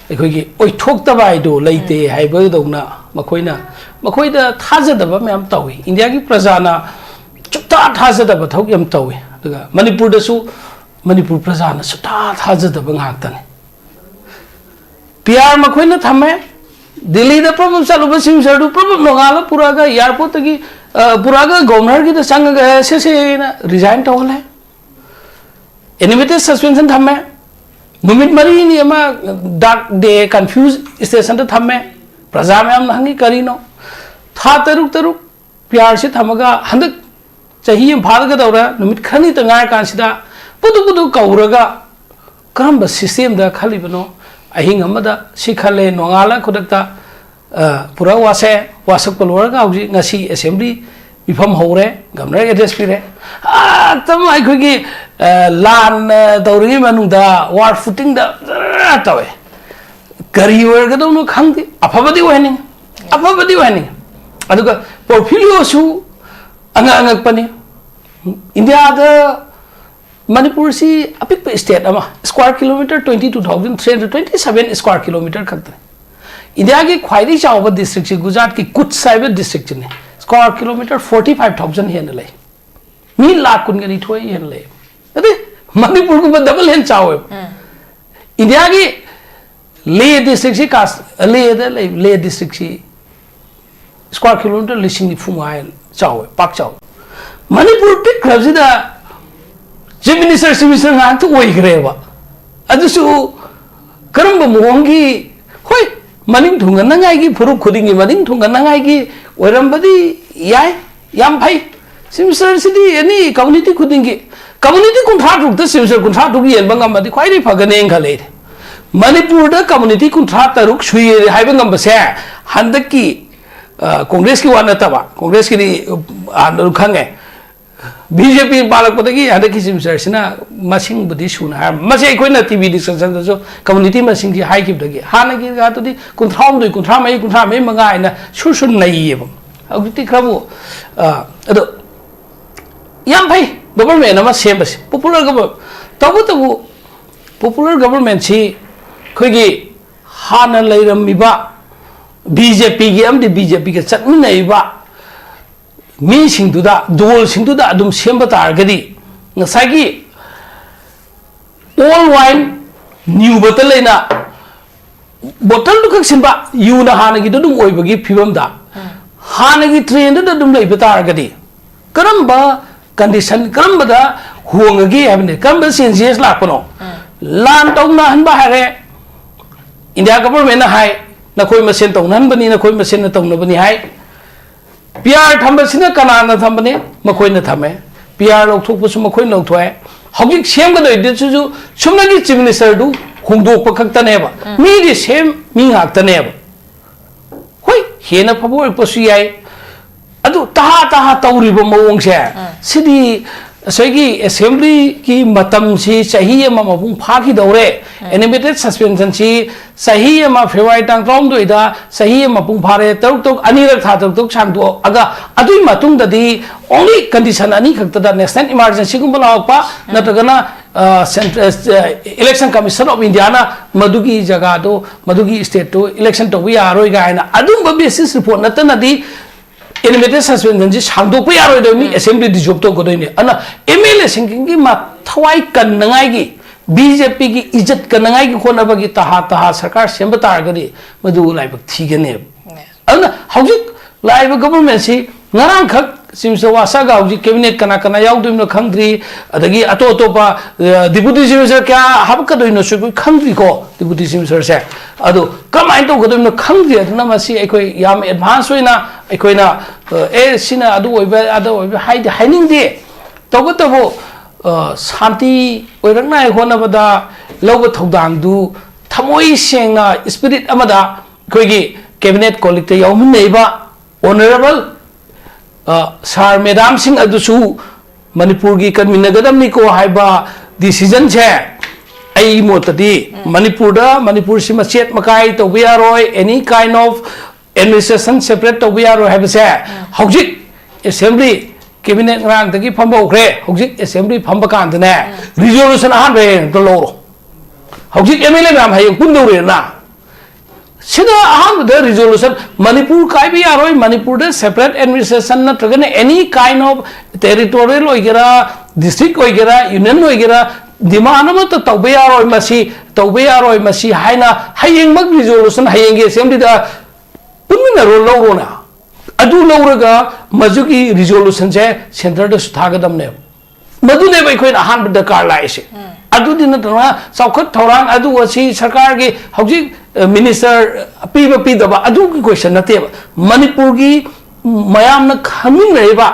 ꯑꯩꯈꯣꯏꯒꯤ ꯑꯣꯏꯊꯣꯛꯇꯕ ꯍꯥꯏꯗꯨ ꯂꯩꯇꯦ ꯍꯥꯏꯕꯗꯧꯅ, ꯃꯈꯣꯏꯅ, ꯃꯈꯣꯏꯗ ꯊꯥꯖꯗꯕ ꯃꯌꯥꯝ ꯇꯧꯏ꯫ ꯏꯟꯗꯤꯌꯥꯒꯤ ꯄ꯭ꯔꯖꯥꯅ ꯁꯨꯛꯊꯥ ꯊꯥꯖꯗꯕ ꯊꯕꯛ ꯌꯥꯝ ꯇꯧꯏ꯫ ꯑꯗꯨꯒ ꯃꯅꯤꯄꯨꯔꯗꯁꯨ ꯃꯅꯤꯄꯨꯔ ꯄ꯭ꯔꯖꯥꯅ ꯁꯨꯛꯊꯥ ꯊꯥꯖꯗꯕ ꯉꯥꯛꯇꯅꯤ꯫ PR ꯃꯈꯣꯏꯅ ꯊꯝꯃꯦ꯫ ꯗꯤꯜꯂꯤꯗ ꯄ꯭ꯔꯞ ꯄ꯭ꯔꯞ ꯆꯠꯂꯨꯕ ꯁꯤꯝꯁꯔꯗꯨ ꯄ꯭ꯔꯞ ꯄ꯭ꯔꯞ ꯅꯣꯡꯉꯥꯜꯂ ꯄꯨꯔꯛꯑꯒ, airportꯇꯒꯤ, ꯑ, ꯄꯨꯔꯛꯑꯒ governorꯒꯤꯗ ꯆꯪꯉꯒ, "ꯑꯦ, ꯁꯦ, ꯁꯦ" ꯍꯥꯏꯅ resign ꯇꯧꯍꯜꯂꯦ꯫ Animated suspension ꯊꯝꯃꯦ꯫ ꯅꯨꯃꯤꯠ ꯃꯔꯤꯅꯤ ꯑꯃ dark day, confuse stationꯗ ꯊꯝꯃꯦ꯫ ꯄ꯭ꯔꯖꯥ ꯃꯌꯥꯝꯅ ꯍꯪꯉꯤ, "ꯀꯔꯤꯅꯣ?" ꯊꯥ ꯇꯔꯨꯛ ꯇꯔꯨꯛ PRꯁꯤ ꯊꯝꯃꯒ, ꯍꯟꯗꯛ ꯆꯍꯤ ꯑꯃ ꯐꯥꯒꯗꯧꯔꯦ, ꯅꯨꯃꯤꯠ ꯈꯔꯅꯤꯇ ꯉꯥꯏꯔꯀꯥꯟꯁꯤꯗ ꯄꯨꯗꯨ ꯄꯨꯗꯨ ꯀꯧꯔꯒ, ꯀꯔꯝꯕ systemꯗ ꯈꯜꯂꯤꯕꯅꯣ? ꯑꯍꯤꯡ ꯑꯃꯗ ꯁꯤ ꯈꯜꯂꯦ, ꯅꯣꯡꯉꯥꯜꯂ ꯈꯨꯗꯛꯇ, ꯑ, ꯄꯨꯔꯥ ꯋꯥꯁꯦ, ꯋꯥꯁꯛꯄ ꯂꯣꯏꯔꯒ ꯍꯧꯖꯤꯛ ꯉꯁꯤ assembly ꯃꯤꯐꯝ ꯍꯧꯔꯦ, governorꯒꯤ address ꯄꯤꯔꯦ꯫ ꯑꯦꯛꯇ ꯑꯩꯈꯣꯏꯒꯤ, ꯑ, ꯂꯥꯟ, ꯑ, ꯇꯧꯔꯤꯉꯩ ꯃꯅꯨꯡꯗ war footingꯗ ꯖꯔ ꯇꯧꯋꯦ꯫ ꯀꯔꯤ ꯑꯣꯏꯔꯒꯗꯧꯅꯣ ꯈꯪꯗꯦ꯫ ꯑꯐꯕꯗꯤ ꯑꯣꯏꯍꯟꯅꯤꯡꯉꯤ, ꯑꯐꯕꯗꯤ ꯑꯣꯏꯍꯟꯅꯤꯡꯉꯤ꯫ ꯑꯗꯨꯒ portfolioꯁꯨ ꯑꯉꯛ ꯑꯉꯛꯄꯅꯤ꯫ ꯏꯟꯗꯤꯌꯥꯗ ꯃꯅꯤꯄꯨꯔꯁꯤ ꯑꯄꯤꯛꯄ state ꯑꯃ, square kilometre twenty two thousand three hundred twenty seven square kilometre ꯈꯛꯇꯅꯤ꯫ ꯏꯟꯗꯤꯌꯥꯒꯤ ꯈ꯭ꯋꯥꯏꯗꯒꯤ ꯆꯥꯎꯕ districtꯁꯤ ꯒꯨꯖꯔꯥꯠꯀꯤ ꯀꯨꯠꯁ ꯍꯥꯏꯕ districtꯁꯤꯅꯤ꯫ Square kilometre forty five thousand ꯍꯦꯟꯅ ꯂꯩ꯫ ꯃꯤ ꯂꯥꯈ ꯀꯨꯟꯒ ꯅꯤꯊꯣꯏ ꯍꯦꯟꯅ ꯂꯩ꯫ ꯑꯗꯩ ꯃꯅꯤꯄꯨꯔꯒꯨꯝꯕ double ꯍꯦꯟꯅ ꯆꯥꯎꯋꯦꯕ꯫ ꯏꯟꯗꯤꯌꯥꯒꯤ ꯂꯦ districtꯁꯤ ꯀꯥꯁ-, ꯂꯦꯗ ꯂꯩ, ꯂꯦ districtꯁꯤ ꯁ꯭ꯀ꯭ꯋꯥꯔ ꯀꯤꯂꯣꯃꯤꯇꯔ ꯂꯤꯁꯤꯡ ꯅꯤꯐꯨ ꯃꯉꯥ ꯆꯥꯎꯋꯦ, ꯄꯥꯛ ꯆꯥꯎꯋꯦ꯫ ꯃꯅꯤꯄꯨꯔ ꯄꯤꯛꯈ꯭ꯔꯕꯁꯤꯗ ꯆꯤꯐ ꯃꯤꯅꯤꯁꯇꯔ, ꯆꯤꯐ ꯃꯤꯅꯤꯁꯇꯔ ꯉꯥꯛꯇ ꯑꯣꯏꯈ꯭ꯔꯦꯕ꯫ ꯑꯗꯨꯁꯨ ꯀꯔꯝꯕ ꯃꯑꯣꯡꯒꯤ, ꯍꯣꯏ, ꯃꯅꯤꯡ ꯊꯨꯡꯒꯠꯅꯉꯥꯏꯒꯤ, ꯐꯨꯔꯨꯞ ꯈꯨꯗꯤꯡꯒꯤ ꯃꯅꯤꯡ ꯊꯨꯡꯒꯠꯅꯉꯥꯏꯒꯤ ꯑꯣꯏꯔꯝꯕꯗꯤ ꯌꯥꯏ, ꯌꯥꯝ ꯐꯩ꯫ ꯆꯤꯐ ꯃꯤꯅꯤꯁꯇꯔꯁꯤꯗꯤ ꯑꯦꯅꯤ ꯀꯝꯃꯨꯅꯤꯇꯤ ꯈꯨꯗꯤꯡꯒꯤ, ꯀꯝꯃꯨꯅꯤꯇꯤ ꯀꯨꯟꯊ꯭ꯔꯥ ꯇꯔꯨꯛꯇ ꯆꯤꯐ ꯃꯤꯅꯤꯁꯇꯔ ꯀꯨꯟꯊ꯭ꯔꯥ ꯇꯔꯨꯛ ꯌꯦꯟꯕ ꯉꯝꯃꯗꯤ ꯈ꯭ꯋꯥꯏꯗꯒꯤ ꯐꯒꯅꯦꯅ ꯈꯜꯂꯦ ꯑꯩꯗꯤ꯫ ꯃꯅꯤꯄꯨꯔꯗ ꯀꯝꯃꯨꯅꯤꯇꯤ ꯀꯨꯟꯊ꯭ꯔꯥ ꯇꯔꯨꯛ ꯁꯨꯏ ꯍꯥꯏꯕ ꯉꯝꯕꯁꯦ ꯍꯟꯗꯛꯀꯤ, ꯑ, ꯀꯣꯡꯒ꯭ꯔꯦꯁꯀꯤ ꯋꯥ ꯅꯠꯇꯕ, ꯀꯣꯡꯒ꯭ꯔꯦꯁꯀꯤꯗꯤ, ꯑ, ꯍꯥꯟꯅ ꯑꯗꯨꯝ ꯈꯪꯉꯦ꯫ ꯕꯤ ꯖꯦ ꯄꯤ ꯄꯥꯜꯂꯛꯄꯗꯒꯤ ꯍꯟꯗꯛꯀꯤ ꯆꯤꯐ ꯃꯤꯅꯤꯁꯇꯔꯁꯤꯅ ꯃꯁꯤꯡꯕꯨꯗꯤ ꯁꯨꯅ ꯍꯥꯏꯔꯝꯃꯤ꯫ ꯃꯁꯤ ꯑꯩꯈꯣꯏꯅ ꯇꯤ ꯚꯤ ꯗꯤꯁꯀꯁꯟꯗꯁꯨ ꯀꯝꯃꯨꯅꯤꯇꯤ ꯃꯁꯤꯡꯁꯤ ꯍꯥꯏꯈꯤꯕꯗꯒꯤ ꯍꯥꯟꯅꯒꯤ ꯀꯥꯗꯨꯗꯤ ꯀꯨꯟꯊ꯭ꯔꯥ ꯍꯨꯝꯗꯣꯏ, ꯀꯨꯟꯊ꯭ꯔꯥ ꯃꯔꯤ, ꯀꯨꯟꯊ꯭ꯔꯥ ꯃꯔꯤ ꯃꯉꯥ ꯍꯥꯏꯅ ꯁꯨꯔ ꯁꯨꯔ ꯅꯩꯌꯦꯕ꯫ ꯍꯧꯖꯤꯛꯇꯤ ꯈꯔꯕꯨ, ꯑ, ꯑꯗꯣ ꯌꯥꯝ ꯐꯩ, ꯒꯣꯕꯔꯃꯦꯟ ꯑꯃ ꯁꯦꯝꯕꯁꯦ, ꯄꯣꯄꯨꯂꯔ ꯒꯣꯕꯔ-, ꯇꯧꯕꯇꯕꯨ ꯄꯣꯄꯨꯂꯔ ꯒꯣꯕꯔꯃꯦꯟꯁꯤ ꯑꯩꯈꯣꯏꯒꯤ ꯍꯥꯟꯅ ꯂꯩꯔꯝꯃꯤꯕ ꯕꯤ ꯖꯦ ꯄꯤꯒꯤ ꯑꯃꯗꯤ ꯕꯤ ꯖꯦ ꯄꯤꯒ ꯆꯠꯃꯤꯟꯅꯔꯤꯕ ꯃꯤꯁꯤꯡꯗꯨꯗ, ꯗꯣꯜꯁꯤꯡꯗꯨꯗ ꯑꯗꯨꯝ ꯁꯦꯝꯕ ꯇꯥꯔꯒꯗꯤ, ꯉꯁꯥꯏꯒꯤ old wine, new bottle ꯍꯥꯏꯅ ꯕꯣꯇꯜꯗꯨ ꯈꯛ ꯁꯤꯟꯕ, ꯌꯨꯅ ꯍꯥꯟꯅꯒꯤꯗꯨ ꯑꯗꯨꯝ ꯑꯣꯏꯕꯒꯤ ꯐꯤꯕꯝꯗ, ꯍꯥꯟꯅꯒꯤ ꯇ꯭ꯔꯦꯟꯗꯨꯗ ꯑꯗꯨꯝ ꯂꯩꯕ ꯇꯥꯔꯒꯗꯤ, ꯀꯔꯝꯕ ꯀꯟꯗꯤꯁꯟ, ꯀꯔꯝꯕꯗ ꯍꯣꯡꯉꯒꯦ ꯍꯥꯏꯕꯅꯤ, ꯀꯔꯝꯕ ꯆꯦꯟꯖꯦꯁ ꯂꯥꯛꯄꯅꯣ? ꯂꯥꯟ ꯇꯧꯅꯍꯟꯕ ꯍꯥꯏꯔꯦ, ꯏꯟꯗꯤꯌꯥ ꯒꯚꯔꯟꯃꯦꯟꯅ ꯍꯥꯏ, "ꯅꯈꯣꯏ ꯃꯁꯦꯟ ꯇꯧꯅꯍꯟꯕꯅꯤ, ꯅꯈꯣꯏ ꯃꯁꯦꯟꯅ ꯇꯧꯅꯕꯅꯤ" ꯍꯥꯏ꯫ ꯄꯤ ꯑꯥꯔ ꯊꯝꯕꯁꯤꯅ ꯀꯅꯥꯅ ꯊꯝꯕꯅꯤ? ꯃꯈꯣꯏꯅ ꯊꯝꯃꯦ꯫ ꯄꯤ ꯑꯥꯔ ꯂꯧꯊꯣꯛꯄꯁꯨ ꯃꯈꯣꯏꯅ ꯂꯧꯊꯣꯛꯑꯦ꯫ ꯍꯧꯖꯤꯛ ꯁꯦꯝꯒꯗꯣꯏꯗꯨꯁꯨ ꯆꯨꯝꯅꯒꯤ ꯆꯤꯐ ꯃꯤꯅꯤꯁꯇꯔꯗꯨ ꯍꯣꯡꯗꯣꯛꯄ ꯈꯛꯇꯅꯦꯕ꯫ ꯎꯝ꯫ ꯃꯤꯗꯤ ꯁꯦꯝ ꯃꯤ ꯉꯥꯛꯇꯅꯦꯕ꯫ ꯍꯣꯏ, ꯍꯦꯟꯅ ꯐꯕ ꯑꯣꯏꯔꯛꯄꯁꯨ ꯌꯥꯏ꯫ ꯑꯗꯨ ꯇꯍꯥ ꯇꯍꯥ ꯇꯧꯔꯤꯕ ꯃꯑꯣꯡꯁꯦ, ꯎꯝ꯫ ꯁꯤꯗꯤ ꯉꯁꯥꯏꯒꯤ ꯑꯦꯁꯦꯝꯕ꯭ꯂꯤꯒꯤ ꯃꯇꯝꯁꯤ ꯆꯍꯤ ꯑꯃ ꯃꯄꯨꯡ ꯐꯥꯈꯤꯗꯧꯔꯦ꯫ ꯎꯝ꯫ ꯑꯦꯅꯤꯃꯦꯇꯦꯠ ꯁꯁꯄꯦꯟꯁꯟꯁꯤ ꯆꯍꯤ ꯑꯃ, ꯐꯦꯕ꯭ꯔꯨꯋꯥꯔꯤ ꯇꯥꯡ ꯇꯔꯥꯍꯨꯝꯗꯣꯏꯗ ꯆꯍꯤ ꯑꯃ ꯃꯄꯨꯡ ꯐꯥꯔꯦ, ꯇꯔꯨꯛ ꯇꯔꯨꯛ, ꯑꯅꯤꯔꯛ ꯊꯥ ꯇꯔꯨꯛ ꯇꯔꯨꯛ ꯁꯥꯡꯗꯣꯛꯑꯒ, ꯑꯗꯨꯒꯤ ꯃꯇꯨꯡꯗꯗꯤ only condition ꯑꯅꯤ ꯈꯛꯇꯗ, ꯅꯦꯁꯅꯦꯜ ꯏꯃꯥꯔꯖꯦꯟꯁꯤꯒꯨꯝꯕ ꯂꯥꯎꯔꯛꯄ, ꯎꯝ꯫ ꯅꯠꯇ꯭ꯔꯒꯅ, ꯑ, ꯁꯦꯟꯇ꯭ꯔ-, ꯑ, ꯏꯂꯦꯛꯁꯟ ꯀꯃꯤꯁꯟ ꯑꯣꯐ ꯏꯟꯗꯤꯌꯥꯅ ꯃꯗꯨꯒꯤ ꯖꯒꯥꯗꯣ, ꯃꯗꯨꯒꯤ ꯁ꯭ꯇꯦꯠꯇꯣ ꯏꯂꯦꯛꯁꯟ ꯇꯧꯕ ꯌꯥꯔꯔꯣꯏ ꯀꯥꯏꯅ ꯑꯗꯨꯝꯕ ꯕꯦꯁꯤꯁ ꯔꯤꯄꯣꯔꯠ ꯅꯠꯇꯅꯗꯤ ꯑꯦꯅꯤꯃꯦꯇꯦꯠ ꯁꯁꯄꯦꯟꯁꯟꯁꯤ ꯁꯥꯡꯗꯣꯛꯄ ꯌꯥꯔꯣꯏꯗꯕ, ꯃꯤ ꯎꯝ꯫ ꯑꯦꯁꯦꯝꯕ꯭ꯂꯤ ꯗꯤꯖꯣꯜꯕ ꯇꯧꯒꯗꯣꯏꯅꯤ꯫ ꯑꯗꯨꯅ ꯑꯦꯝ ꯑꯦꯜ ꯑꯦꯁꯤꯡꯒꯤ ꯃ-, ꯊꯋꯥꯏ ꯀꯟꯅꯉꯥꯏꯒꯤ, ꯕꯤ ꯖꯦ ꯄꯤꯒꯤ ꯏꯖꯠ ꯀꯟꯅꯉꯥꯏꯒꯤ ꯍꯣꯠꯅꯕꯒꯤ ꯇꯍꯥ ꯇꯍꯥ ꯁꯔꯀꯥꯔ ꯁꯦꯝꯕ ꯇꯥꯔꯒꯗꯤ ꯃꯗꯨ ꯂꯥꯏꯕꯛ ꯊꯤꯒꯅꯦꯕ꯫ ꯎꯝ꯫ ꯑꯗꯨꯅ ꯍꯧꯖꯤꯛ ꯂꯥꯛꯏꯕ ꯒꯣꯚꯔꯟꯃꯦꯟꯁꯤ ꯉꯔꯥꯡꯈꯛ ꯆꯤꯐ ꯃꯤꯅꯤꯁꯇꯔ ꯋꯥꯁꯛꯑꯒ ꯍꯧꯖꯤꯛ ꯀꯦꯕꯤꯅꯦꯠ ꯀꯅꯥ ꯀꯅꯥ ꯌꯥꯎꯗꯣꯏꯅꯣ ꯈꯪꯗ꯭ꯔꯤ, ꯑꯗꯒꯤ ꯑꯇꯣꯞ ꯑꯇꯣꯞꯄ ꯗꯤꯄꯨꯇꯤ ꯆꯤꯐ ꯃꯤꯅꯤꯁꯇꯔ ꯀꯌꯥ ꯍꯥꯞꯀꯗꯣꯏꯅꯣꯁꯨ ꯑꯩꯈꯣꯏ ꯈꯪꯗ꯭ꯔꯤꯀꯣ, ꯗꯤꯄꯨꯇꯤ ꯆꯤꯐ ꯃꯤꯅꯤꯁꯇꯔꯁꯦ꯫ ꯑꯗꯣ ꯀꯃꯥꯏꯅ ꯇꯧꯒꯗꯣꯏꯅꯣ ꯈꯪꯗ꯭ꯔꯤ꯫ ꯑꯗꯨꯅ ꯃꯁꯤ ꯑꯩꯈꯣꯏ ꯌꯥꯝ ꯑꯦꯗꯚꯥꯟꯁ ꯑꯣꯏꯅ ꯑꯩꯈꯣꯏꯅ ꯑꯦ ꯁꯤꯅ ꯑꯗꯨ ꯑꯣꯏꯕ ꯑꯗꯨ ꯑꯣꯏꯕ ꯍꯥꯏꯗꯤ ꯍꯥꯏꯅꯤꯡꯗꯦ꯫ ꯇꯧꯕꯇꯕꯨ ꯁꯥꯟꯇꯤ ꯑꯣꯏꯔꯛꯅꯉꯥꯏ ꯍꯣꯠꯅꯕꯗ ꯂꯧꯕ ꯊꯧꯗꯥꯡꯗꯨ ꯊꯃꯣꯏ ꯁꯦꯡꯅ ꯏꯁꯄꯤꯔꯤꯠ ꯑꯃꯗ ꯑꯩꯈꯣꯏꯒꯤ ꯀꯦꯕꯤꯅꯦꯠ ꯀꯣꯂꯤꯛꯇ ꯌꯥꯎꯃꯤꯟꯅꯔꯤꯕ ꯑꯣꯅꯔꯦꯕꯜ ꯁꯥꯔ ꯃꯦꯗꯥꯝꯁꯤꯡ ꯑꯗꯨꯁꯨ ꯃꯅꯤꯄꯨꯔꯒꯤ ꯀꯟꯃꯤꯟꯅꯒꯗꯕꯅꯤꯀꯣ ꯍꯥꯏꯕ ꯗꯤꯁꯤꯖꯟꯁꯦ ꯑꯩ ꯃꯣꯠꯇꯗꯤ ꯃꯅꯤꯄꯨꯔꯗ ꯃꯅꯤꯄꯨꯔꯁꯤ ꯃꯆꯦꯠ ꯃꯀꯥꯏ ꯇꯧꯕ ꯌꯥꯔꯣꯏ, any kind of administration separate ꯇꯧꯕ ꯌꯥꯔꯣꯏ ꯍꯥꯏꯕꯁꯦ ꯍꯧꯖꯤꯛ ꯑꯦꯁꯦꯝꯕ꯭ꯂꯤ, ꯀꯦꯕꯤꯅꯦꯠ ꯉꯔꯥꯡꯗꯒꯤ ꯐꯝꯕ ꯍꯧꯈ꯭ꯔꯦ, ꯍꯧꯖꯤꯛ ꯑꯦꯁꯦꯝꯕ꯭ꯂꯤ ꯐꯝꯕ ꯀꯥꯟꯗꯅꯦ ꯔꯤꯖꯣꯂꯨꯁꯟ ꯑꯍꯥꯟꯕ ꯍꯌꯦꯡ ꯑꯝꯇ ꯂꯧꯔꯣ꯫ ꯍꯧꯖꯤꯛ ꯑꯦꯝ ꯑꯦꯜ ꯑꯦ ꯃꯌꯥꯝ ꯍꯌꯦꯡ ꯄꯨꯟꯗꯧꯔꯦꯅ꯫ ꯁꯤꯗ ꯑꯍꯥꯟꯕꯗ ꯔꯤꯖꯣꯂꯨꯁꯟ ꯃꯅꯤꯄꯨꯔ ꯀꯥꯏꯕ ꯌꯥꯔꯣꯏ, ꯃꯅꯤꯄꯨꯔꯗ ꯁꯦꯄꯔꯦꯠ ꯑꯦꯗꯃꯤꯅꯤꯁꯇ꯭ꯔꯦꯁꯟ ꯅꯠꯇ꯭ꯔꯒꯅ ꯑꯦꯅꯤ ꯀꯥꯏꯟ ꯑꯣꯐ ꯇꯦꯔꯤꯇꯣꯔꯤꯌꯦꯜ ꯑꯣꯏꯒꯦꯔꯥ, ꯗꯤꯁꯇ꯭ꯔꯤꯛ ꯑꯣꯏꯒꯦꯔꯥ, ꯌꯨꯅꯤꯌꯟ ꯑꯣꯏꯒꯦꯔꯥ, ꯗꯤꯃꯥꯟ ꯑꯃꯠꯇ ꯇꯧꯕ ꯌꯥꯔꯣꯏ, ꯃꯁꯤ ꯇꯧꯕ ꯌꯥꯔꯣꯏ, ꯃꯁꯤ ꯍꯥꯏꯅ ꯍꯌꯦꯡꯃꯛ ꯔꯤꯖꯣꯂꯨꯁꯟ ꯍꯌꯦꯡꯒꯤ ꯑꯦꯁꯦꯝꯕ꯭ꯂꯤꯗ ꯄꯨꯟꯃꯤꯟꯅꯔꯣ, ꯂꯧꯔꯣꯅ꯫ ꯑꯗꯨ ꯂꯧꯔꯒ ꯃꯗꯨꯒꯤ ꯔꯤꯖꯣꯂꯨꯁꯟꯁꯦ ꯁꯦꯟꯇꯔꯗꯁꯨ ꯊꯥꯒꯗꯕꯅꯦꯕ꯫ ꯃꯗꯨꯅꯦꯕ ꯑꯩꯈꯣꯏꯅ ꯑꯍꯥꯟꯕ ꯗꯔꯀꯥꯔ ꯂꯥꯛꯏꯁꯦ꯫ ꯑꯗꯨꯗꯤ ꯅꯠꯇꯅ ꯆꯥꯎꯈꯠ ꯊꯧꯔꯥꯡ ꯑꯗꯨ ꯑꯁꯤ ꯁꯔꯀꯥꯔꯒꯤ ꯍꯧꯖꯤꯛ, ꯑ, ꯃꯤꯅꯤꯁꯇꯔ ꯄꯤꯕ ꯄꯤꯗꯕ ꯑꯗꯨꯒꯤ ꯀꯣꯏꯁꯟ ꯅꯠꯇꯦꯕ꯫ ꯃꯅꯤꯄꯨꯔꯒꯤ ꯃꯌꯥꯝꯅ ꯈꯪꯃꯤꯟꯅꯔꯤꯕ